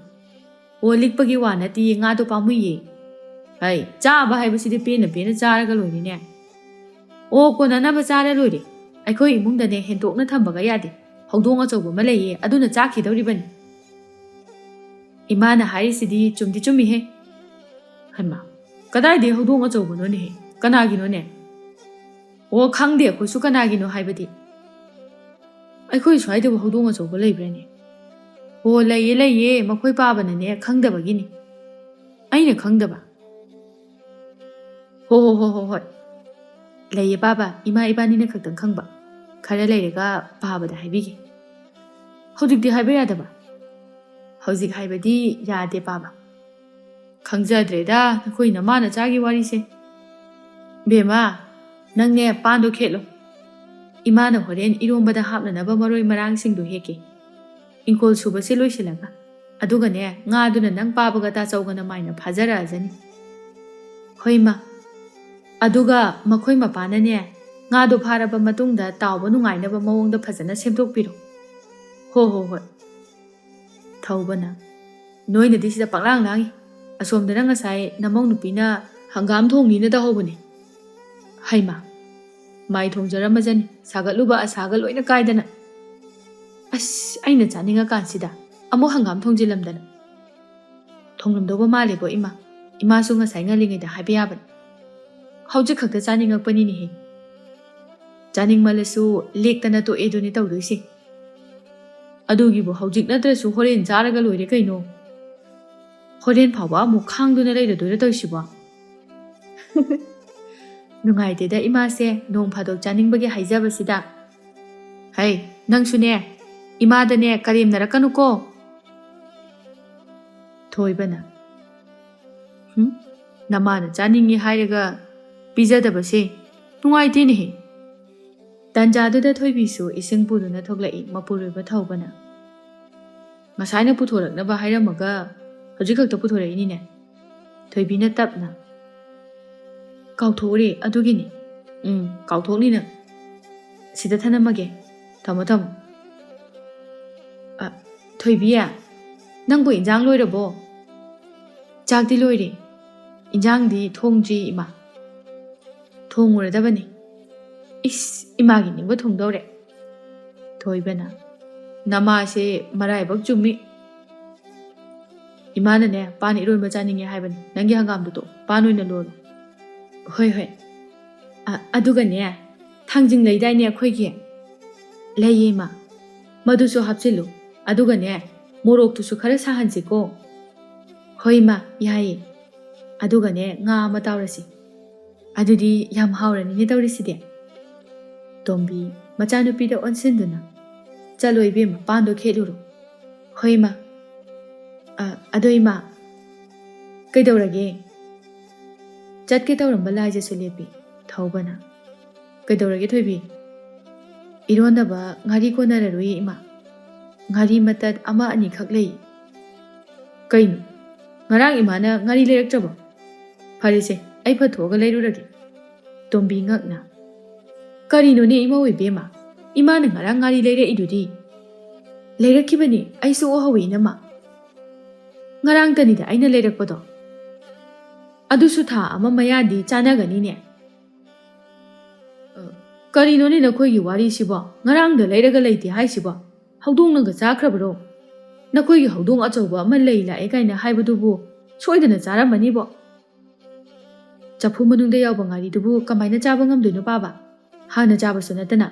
ꯑꯣ, ꯂꯤꯛꯄꯒꯤ ꯋꯥ ꯅꯠꯇꯤꯌꯦ, ꯉꯥꯗꯣ ꯄꯥꯝꯃꯨꯏꯌꯦ꯫ ꯍꯩ, ꯆꯥꯕ ꯍꯥꯏꯕꯁꯤꯗꯤ ꯄꯦꯟꯅ ꯄꯦꯟꯅ ꯆꯥꯔꯒ ꯂꯣꯏꯔꯦꯅꯦ꯫ ꯑꯣ, ꯀꯣꯟꯅꯅꯕ ꯆꯥꯔ ꯂꯣꯏꯔꯦ꯫ ꯑꯩꯈꯣꯏ ꯏꯃꯨꯡꯗꯅꯦ ꯍꯦꯟꯇꯣꯛꯅ ꯊꯝꯕꯒ ꯌꯥꯗꯦ꯫ ꯍꯧꯗꯣꯡ ꯑꯆꯧꯕ ꯑꯃ ꯂꯩꯌꯦ, ꯑꯗꯨꯅ ꯆꯥꯈꯤꯗꯧꯔꯤꯕꯅꯤ꯫ ꯏꯃꯥꯅ ꯍꯥꯏꯔꯤꯁꯤꯗꯤ ꯆꯨꯝꯗꯤ ꯆꯨꯝꯃꯤꯍꯦ꯫ ꯍꯩꯃꯥ, ꯀꯗꯥꯏꯗꯒꯤ ꯍꯧꯗꯣꯡ ꯑꯆꯧꯕꯅꯣꯅꯦꯍꯦ? ꯀꯅꯥꯒꯤꯅꯣꯅꯦ? ꯑꯣ, ꯈꯪꯗꯦ ꯑꯩꯈꯣꯏꯁꯨ ꯀꯅꯥꯒꯤꯅꯣ ꯍꯥꯏꯕꯗꯤ꯫ ꯑꯩꯈꯣꯏ ꯁ꯭ꯋꯥꯏꯗꯕꯨ ꯍꯧꯗꯣꯡ ꯑꯆꯧꯕ ꯂꯩꯕ꯭ꯔꯥꯅꯦ? ꯑꯣ, ꯂꯩꯌꯦ, ꯂꯩꯌꯦ, ꯃꯈꯣꯏ ꯄꯥꯕꯅꯅꯦ ꯈꯪꯗꯕꯒꯤꯅꯤ꯫ ꯑꯩꯅ ꯈꯪꯗꯕ? ꯍꯣ, ꯍꯣ, ꯍꯣ, ꯍꯣ, ꯍꯣꯏ꯫ ꯂꯩꯌꯦ ꯄꯥꯕ, ꯏꯃꯥ ꯏꯕꯥꯅꯤꯅ ꯈꯛꯇꯪ ꯈꯪꯕ꯫ ꯈꯔ ꯂꯩꯔꯒ ꯄꯥꯕꯗ ꯍꯥꯏꯕꯤꯒꯦ꯫ ꯍꯧꯖꯤꯛꯇꯤ ꯍꯥꯏꯕ ꯌꯥꯗꯕ? ꯍꯧꯖꯤꯛ ꯍꯥꯏꯕꯗꯤ ꯌꯥꯗꯦ ꯄꯥꯕ꯫ ꯈꯪꯖꯗ꯭ꯔꯦꯗ ꯅꯈꯣꯏ ꯅꯃꯥ ꯅꯆꯥꯒꯤ ꯋꯥꯔꯤꯁꯦ꯫ ꯕꯦꯝꯃ, ꯅꯪꯅꯦ ꯄꯥꯟꯗꯣ ꯈꯦꯠꯂꯣ꯫ ꯏꯃꯥꯅ ꯍꯣꯔꯦꯟ ꯏꯔꯣꯝꯕꯗ ꯍꯥꯞꯅꯅꯕ ꯃꯔꯣꯏ ꯃꯔꯥꯡꯁꯤꯡꯗꯣ ꯍꯦꯛꯀꯦ꯫ ꯏꯪꯈꯣꯜ ꯁꯨꯕꯁꯦ ꯂꯣꯏꯁꯤꯜꯂꯒ꯫ ꯑꯗꯨꯒꯅꯦ, ꯉꯥꯗꯨꯅ ꯅꯪ ꯄꯥꯕꯒ ꯇꯥꯆꯧꯒꯅ ꯃꯥꯏꯅ ꯐꯥꯖꯔꯛꯑꯖꯅꯤ꯫ ꯍꯣꯏ ꯃꯥ꯫ ꯑꯗꯨꯒ ꯃꯈꯣꯏ ꯃꯄꯥꯅꯅꯦ, ꯉꯥꯗꯣ ꯐꯥꯔꯕ ꯃꯇꯨꯡꯗ ꯇꯥꯎꯕ ꯅꯨꯡꯉꯥꯏꯅꯕ ꯃꯑꯣꯡꯗ ꯐꯖꯅ ꯁꯦꯝꯗꯣꯛꯄꯤꯔꯣ꯫ ꯍꯣ ꯍꯣ ꯍꯣꯏ꯫ ꯊꯧꯕꯅ, ꯅꯣꯏꯅꯗꯤ ꯁꯤꯗ ꯄꯪꯂꯥꯡ ꯂꯥꯡꯉꯤ꯫ ꯑꯁꯣꯝꯗꯅ ꯉꯁꯥꯏ ꯅꯃꯧ ꯅꯨꯄꯤꯅ ꯍꯪꯒꯥꯝ ꯊꯣꯡꯅꯤꯅ ꯇꯧꯍꯧꯕꯅꯦ꯫ ꯍꯩꯃꯥ, ꯃꯥꯏ ꯊꯣꯡꯖꯔꯝꯃꯖꯅꯤ, ꯁꯥꯒꯠꯂꯨꯕ ꯑꯁꯥꯒ ꯂꯣꯏꯅ ꯀꯥꯏꯗꯅ꯫ ꯑꯁ, ꯑꯩꯅ ꯆꯥꯅꯤꯡꯉꯀꯥꯟꯁꯤꯗ ꯑꯃꯨꯛ ꯍꯪꯒꯥꯝ ꯊꯣꯡꯖꯤꯜꯂꯝꯗꯅ꯫ ꯊꯣꯡꯂꯝꯗꯧꯕ ꯃꯥꯜꯂꯦꯕꯣ ꯏꯃꯥ꯫ ꯏꯃꯥꯁꯨ ꯉꯁꯥꯏ ꯉꯜꯂꯤꯉꯩꯗ ꯍꯥꯏꯕ ꯌꯥꯕꯅꯤ꯫ ꯍꯧꯖꯤꯛ ꯈꯛꯇ ꯆꯥꯅꯤꯡꯉꯛꯄꯅꯤꯅꯦꯍꯦ꯫ ꯆꯥꯅꯤꯡꯃꯜꯂꯁꯨ ꯂꯦꯛꯇꯅ ꯇꯣꯛꯑꯦꯗꯨꯅꯤ ꯇꯧꯗꯣꯏꯁꯦ꯫ ꯑꯗꯨꯒꯤꯕꯨ ꯍꯧꯖꯤꯛ ꯅꯠꯇ꯭ꯔꯁꯨ ꯍꯣꯔꯦꯟ ꯆꯥꯔꯒ ꯂꯣꯏꯔꯦ ꯀꯩꯅꯣ꯫ ꯍꯣꯔꯦꯟ ꯐꯥꯎꯕ ꯑꯃꯨꯛ ꯈꯥꯡꯗꯨꯅ ꯂꯩꯔꯗꯣꯏꯔ ꯇꯧꯔꯤꯁꯤꯕꯣ? ꯅꯨꯡꯉꯥꯏꯇꯦꯗ ꯏꯃꯥꯁꯦ, ꯅꯣꯡ ꯐꯥꯗꯣꯛ ꯆꯥꯅꯤꯡꯕꯒꯤ ꯍꯥꯏꯖꯕꯁꯤꯗ꯫ ꯍꯩ, ꯅꯪꯁꯨꯅꯦ, ꯏꯃꯥꯗꯅꯦ ꯀꯔꯦꯝꯅꯔꯛꯀꯅꯨꯀꯣ꯫ ꯊꯣꯏꯕꯅ, ꯍꯨꯝ, ꯅꯃꯥꯅ ꯆꯥꯅꯤꯡꯉꯤ ꯍꯥꯏꯔꯒ ꯄꯤꯖꯗꯕꯁꯦ ꯅꯨꯡꯉꯥꯏꯇꯦꯅꯦꯍꯦ꯫ ꯇꯥꯟꯖꯥꯗꯨꯗ ꯊꯣꯏꯕꯤꯁꯨ ꯏꯁꯤꯡ ꯄꯨꯗꯨꯅ ꯊꯣꯛꯂꯛꯏ, ꯃꯄꯨꯔꯣꯏꯕ ꯊꯧꯕꯅ꯫ ꯉꯁꯥꯏꯅ ꯄꯨꯊꯣꯔꯛꯅꯕ ꯍꯥꯏꯔꯝꯃꯒ ꯍꯧꯖꯤꯛ ꯈꯛꯇ ꯄꯨꯊꯣꯔꯛꯏꯅꯤꯅꯦ꯫ ꯊꯣꯏꯕꯤꯅ ꯇꯞꯅ, ꯀꯥꯎꯊꯣꯛꯎꯔꯦ, ꯑꯗꯨꯒꯤꯅꯤ꯫ ꯎꯝ, ꯀꯥꯎꯊꯣꯛꯅꯤ ꯅꯪ꯫ ꯁꯤꯗ ꯊꯅꯝꯃꯒꯦ꯫ ꯊꯝꯃꯣ, ꯊꯝꯃꯣ꯫ ꯑ, ꯊꯣꯏꯕꯤ, ꯅꯪꯕꯨ ꯏꯟꯖꯥꯡ ꯂꯣꯏꯔꯕꯣ? ꯆꯥꯛꯇꯤ ꯂꯣꯏꯔꯦ꯫ ꯏꯟꯖꯥꯡꯗꯤ ꯊꯣꯡꯗ꯭ꯔꯤ, ꯏꯃꯥ꯫ ꯊꯣꯡꯉꯨꯔꯗꯕꯅꯤ꯫ ꯏꯁ, ꯏꯃꯥꯒꯤ ꯅꯤꯡꯕ ꯊꯨꯡꯗꯧꯔꯦ꯫ ꯊꯣꯏꯕꯅ, "ꯅꯃꯥꯁꯦ ꯃꯔꯥꯏꯕꯛ ꯆꯨꯝꯃꯤ꯫ ꯏꯃꯥꯅꯅꯦ, ꯄꯥꯟ ꯏꯔꯣꯟꯕ ꯆꯥꯅꯤꯡꯉꯦ ꯍꯥꯏꯕꯅꯤ꯫ ꯅꯪꯒꯤ ꯍꯪꯒꯥꯝꯗꯨ ꯇꯣꯛ, ꯄꯥꯟ ꯑꯣꯏꯅ ꯂꯣꯜꯂꯣ꯫" "ꯍꯣꯏ, ꯍꯣꯏ꯫ ꯑ, ꯑꯗꯨꯒꯅꯦ, ꯊꯥꯡꯖꯤꯡ ꯂꯩꯗꯥꯏꯅꯦ ꯑꯩꯈꯣꯏꯒꯤ?" "ꯂꯩꯌꯦ, ꯏꯃꯥ꯫ ꯃꯗꯨꯁꯨ ꯍꯥꯞꯆꯤꯜꯂꯨ꯫ ꯑꯗꯨꯒꯅꯦ, ꯃꯣꯔꯣꯛꯇꯨꯁꯨ ꯈꯔ ꯁꯥꯍꯟꯁꯤꯀꯣ꯫" "ꯍꯣꯏ, ꯏꯃꯥ, ꯌꯥꯏꯌꯦ꯫ ꯑꯗꯨꯒꯅꯦ, ꯉꯥ ꯑꯃ ꯇꯥꯎꯔꯁꯤ꯫ ꯑꯗꯨꯗꯤ ꯌꯥꯝ ꯍꯥꯎꯔꯅꯤꯅꯦ ꯇꯧꯔꯤꯁꯤꯗꯤ꯫" ꯇꯣꯝꯕꯤ ꯃꯆꯥꯅꯨꯄꯤꯗ ꯑꯣꯟꯁꯤꯟꯗꯨꯅ, "ꯆꯠꯂꯣ ꯏꯕꯦꯝꯃ, ꯄꯥꯟꯗꯣ ꯈꯦꯠꯂꯨꯔꯣ꯫" "ꯍꯣꯏ, ꯏꯃꯥ꯫ ꯑ, ꯑꯗꯣ ꯏꯃꯥ꯫" "ꯀꯩꯗꯧꯔꯒꯦ?" ꯆꯠꯀꯦ ꯇꯧꯔꯝꯕ ꯂꯥꯏꯖꯁꯨ ꯂꯦꯞꯄꯤ꯫ ꯊꯧꯕꯅ, "ꯀꯩꯗꯧꯔꯒꯦ ꯊꯣꯏꯕꯤ?" "ꯏꯔꯣꯟꯅꯕ ꯉꯥꯔꯤ ꯀꯣꯟꯅꯔꯔꯣꯏꯌꯦ, ꯏꯃꯥ꯫ ꯉꯥꯔꯤ ꯃꯇꯠ ꯑꯃ ꯑꯅꯤꯈꯛ ꯂꯩ꯫" "ꯀꯩꯅꯣ? ꯉꯔꯥꯡ ꯏꯃꯥꯅ ꯉꯥꯔꯤ ꯂꯩꯔꯛꯇ꯭ꯔꯕꯣ? ꯐꯔꯦꯁꯦ, ꯑꯩ ꯐꯠ ꯊꯣꯛꯑꯒ ꯂꯩꯔꯨꯔꯒꯦ꯫" ꯇꯣꯝꯕꯤ ꯉꯛꯅ, "ꯀꯔꯤꯅꯣꯅꯦ ꯏꯃꯧ ꯏꯕꯦꯝꯃ? ꯏꯃꯥꯅ ꯉꯔꯥꯡ ꯉꯥꯔꯤ ꯂꯩꯔꯛꯏꯗꯨꯗꯤ?" "ꯂꯩꯔꯛꯈꯤꯕꯅꯤ, ꯑꯩꯁꯨ ꯎꯍꯧꯋꯤ, ꯏꯅꯝꯃ꯫ ꯉꯔꯥꯡꯇꯅꯤꯗ ꯑꯩꯅ ꯂꯩꯔꯛꯄꯗꯣ꯫ ꯑꯗꯨꯁꯨ ꯊꯥ ꯑꯃ ꯃꯌꯥꯗꯤ ꯆꯥꯅꯒꯅꯤꯅꯦ꯫" "ꯑ, ꯀꯔꯤꯅꯣꯅꯦ ꯅꯈꯣꯏꯒꯤ ꯋꯥꯔꯤꯁꯤꯕꯣ? ꯉꯔꯥꯡꯗ ꯂꯩꯔꯒ ꯂꯩꯇꯦ ꯍꯥꯏꯁꯤꯕꯣ? ꯍꯧꯗꯣꯡꯅꯒ ꯆꯥꯈ꯭ꯔꯕꯔꯣ? ꯅꯈꯣꯏꯒꯤ ꯍꯧꯗꯣꯡ ꯑꯆꯧꯕ ꯑꯃ ꯂꯩ ꯂꯥꯛꯑꯦ ꯀꯥꯏꯅ ꯍꯥꯏꯕꯗꯨꯕꯨ ꯁꯣꯏꯗꯅ ꯆꯥꯔꯝꯃꯅꯤꯕꯣ꯫ ꯆꯐꯨ ꯃꯅꯨꯡꯗ ꯌꯥꯎꯕ ꯉꯥꯔꯤꯗꯨꯕꯨ ꯀꯃꯥꯏꯅ ꯆꯥꯕ ꯉꯝꯗꯣꯏꯅꯣ, ꯄꯥꯕ? ꯍꯥꯟꯅ ꯆꯥꯕꯁꯨ ꯅꯠꯇꯅ꯫"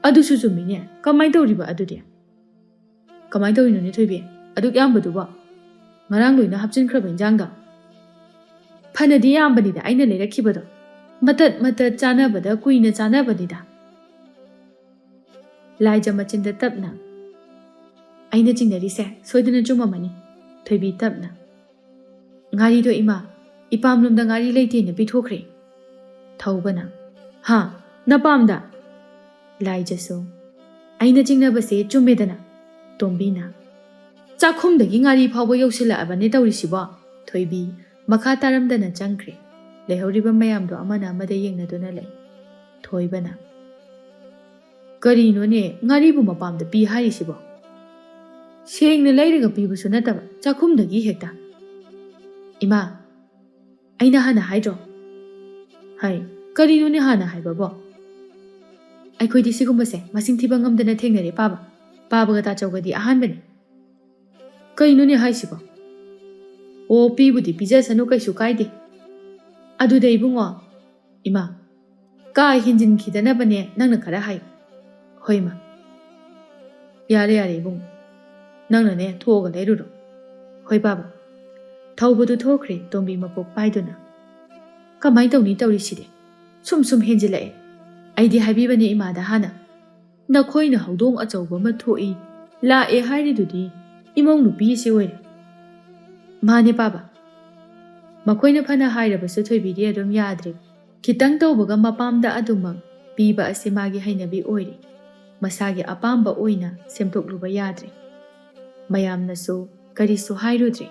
"ꯑꯗꯨꯁꯨ ꯆꯨꯝꯃꯤꯅꯦ꯫ ꯀꯃꯥꯏꯅ ꯇꯧꯔꯤꯕ ꯑꯗꯨꯗꯤ?" "ꯀꯃꯥꯏꯅ ꯇꯧꯔꯤꯅꯣꯅꯦ ꯊꯣꯏꯕꯤ? ꯑꯗꯨꯛ ꯌꯥꯝꯕꯗꯨꯕꯣ? ꯉꯔꯥꯡ ꯂꯣꯏꯅ ꯍꯥꯞꯆꯤꯟꯈ꯭ꯔꯕ ꯏꯟꯖꯥꯡꯗ?" "ꯐꯅꯗꯤ ꯌꯥꯝꯕꯅꯤꯗ ꯑꯩꯅ ꯂꯩꯔꯛꯈꯤꯕꯗꯣ꯫ ꯃꯇꯠ ꯃꯇꯠ ꯆꯥꯅꯕꯗ ꯀꯨꯏꯅ ꯆꯥꯅꯕꯅꯤꯗ꯫" ꯂꯥꯏꯖ ꯃꯆꯤꯟꯗ ꯇꯞꯅ, "ꯑꯩꯅ ꯆꯤꯡꯅꯔꯤꯁꯦ ꯁꯣꯏꯗꯅ ꯆꯨꯝꯃꯝꯃꯅꯤ꯫" ꯊꯣꯏꯕꯤ ꯇꯞꯅ, "ꯉꯥꯔꯤꯗꯣ ꯏꯃꯥ, ꯏꯄꯥꯝꯂꯣꯝꯗ ꯉꯥꯔꯤ ꯂꯩꯇꯦꯅ ꯄꯤꯊꯣꯛꯈ꯭ꯔꯦ꯫" ꯊꯧꯕꯅ, "ꯍꯥ? ꯅꯄꯥꯝꯗ?" ꯂꯥꯏꯖꯁꯨ, "ꯑꯩꯅ ꯆꯤꯡꯅꯕꯁꯦ ꯆꯨꯝꯃꯦꯗꯅ?" ꯇꯣꯝꯕꯤꯅ, "ꯆꯥꯛꯈꯨꯝꯗꯒꯤ ꯉꯥꯔꯤ ꯐꯥꯎꯕ ꯌꯧꯁꯤꯜꯂꯛꯑꯕꯅꯦ ꯇꯧꯔꯤꯁꯤꯕꯣ?" ꯊꯣꯏꯕꯤ ꯃꯈꯥ ꯇꯥꯔꯝꯗꯅ ꯆꯪꯈ꯭ꯔꯦ꯫ ꯂꯩꯍꯧꯔꯤꯕ ꯃꯌꯥꯝꯗꯣ ꯑꯃꯅ ꯑꯃꯗ ꯌꯦꯡꯅꯗꯨꯅ ꯂꯩ꯫ ꯊꯣꯏꯕꯅ, "ꯀꯔꯤꯅꯣꯅꯦ ꯉꯥꯔꯤꯕꯨ ꯃꯄꯥꯝꯗ ꯄꯤ ꯍꯥꯏꯔꯤꯁꯤꯕꯣ? ꯁꯦꯡꯅ ꯂꯩꯔꯒ ꯄꯤꯕꯁꯨ ꯅꯠꯇꯕ, ꯆꯥꯛꯈꯨꯝꯗꯒꯤ ꯍꯦꯛꯇ꯫ ꯏꯃꯥ, ꯑꯩꯅ ꯍꯥꯟꯅ ꯍꯥꯏꯗ꯭ꯔꯣ?" ꯍꯥꯏ꯫ "ꯀꯔꯤꯅꯣꯅꯦ ꯍꯥꯟꯅ ꯍꯥꯏꯕꯕꯣ? ꯑꯩꯈꯣꯏꯗꯤ ꯁꯤꯒꯨꯝꯕꯁꯦ ꯃꯁꯤꯡ ꯊꯤꯕ ꯉꯝꯗꯅ ꯊꯦꯡꯅꯔꯦ ꯄꯥꯕ꯫ ꯄꯥꯕꯒ ꯇꯥꯆꯧꯒꯗꯤ ꯑꯍꯥꯟꯕꯅꯤ꯫ ꯀꯩꯅꯣꯅꯦ ꯍꯥꯏꯁꯤꯕꯣ? ꯑꯣ, ꯄꯤꯕꯨꯗꯤ ꯄꯤꯖꯁꯅꯨ, ꯀꯩꯁꯨ ꯀꯥꯏꯗꯦ꯫ ꯑꯗꯨꯗ ꯏꯕꯨꯡꯉꯣ, ꯏꯃꯥ, ꯀꯥ ꯍꯦꯟꯖꯤꯟꯈꯤꯗꯅꯕꯅꯦ ꯅꯪꯅ ꯈꯔ ꯍꯥꯏ꯫ ꯍꯣꯏ, ꯏꯃꯥ꯫ ꯌꯥꯔꯦ, ꯌꯥꯔꯦ, ꯏꯕꯨꯡ꯫ ꯅꯪꯅꯅꯦ ꯊꯣꯛꯑꯒ ꯂꯩꯔꯨꯔꯣ꯫ ꯍꯣꯏ, ꯕꯥꯕꯥ꯫ ꯊꯧꯕꯗꯨ ꯊꯣꯛꯈ꯭ꯔꯦ ꯇꯣꯝꯕꯤ ꯃꯄꯣꯛ ꯄꯥꯏꯗꯨꯅ꯫ ꯀꯃꯥꯏ ꯇꯧꯅꯤ ꯇꯧꯔꯤꯁꯤꯗꯤ? ꯁꯨꯝ ꯁꯨꯝ ꯍꯦꯟꯖꯤꯜꯂꯛꯑꯦ꯫ ꯑꯩꯗꯤ ꯍꯥꯏꯕꯤꯕꯅꯦ ꯏꯃꯥꯗ ꯍꯥꯟꯅ꯫ ꯅꯈꯣꯏꯅ ꯍꯧꯗꯣꯡ ꯑꯆꯧꯕ ꯑꯃ ꯊꯣꯛꯏ, ꯂꯥꯛꯑꯦ ꯍꯥꯏꯔꯤꯗꯨꯗꯤ ꯏꯃꯧ ꯅꯨꯄꯤ ꯑꯁꯤ ꯑꯣꯏꯔꯦ꯫ ꯃꯥꯅꯦ ꯄꯥꯕ꯫ ꯃꯈꯣꯏꯅ ꯐꯅ ꯍꯥꯏꯔꯕꯁꯨ ꯊꯣꯏꯕꯤꯗꯤ ꯑꯗꯨꯝ ꯌꯥꯗ꯭ꯔꯦ꯫ ꯈꯤꯇꯪ ꯇꯧꯕꯒ ꯃꯄꯥꯝꯗ ꯑꯗꯨꯃꯛ ꯄꯤꯕ ꯑꯁꯤ ꯃꯥꯒꯤ ꯍꯩꯅꯕꯤ ꯑꯣꯏꯔꯦ꯫ ꯃꯁꯥꯒꯤ ꯑꯄꯥꯝꯕ ꯑꯣꯏꯅ ꯁꯦꯝꯗꯣꯛꯂꯨꯕ ꯌꯥꯗ꯭ꯔꯦ꯫ ꯃꯌꯥꯝꯅꯁꯨ ꯀꯔꯤꯁꯨ ꯍꯥꯏꯔꯨꯗ꯭ꯔꯦ꯫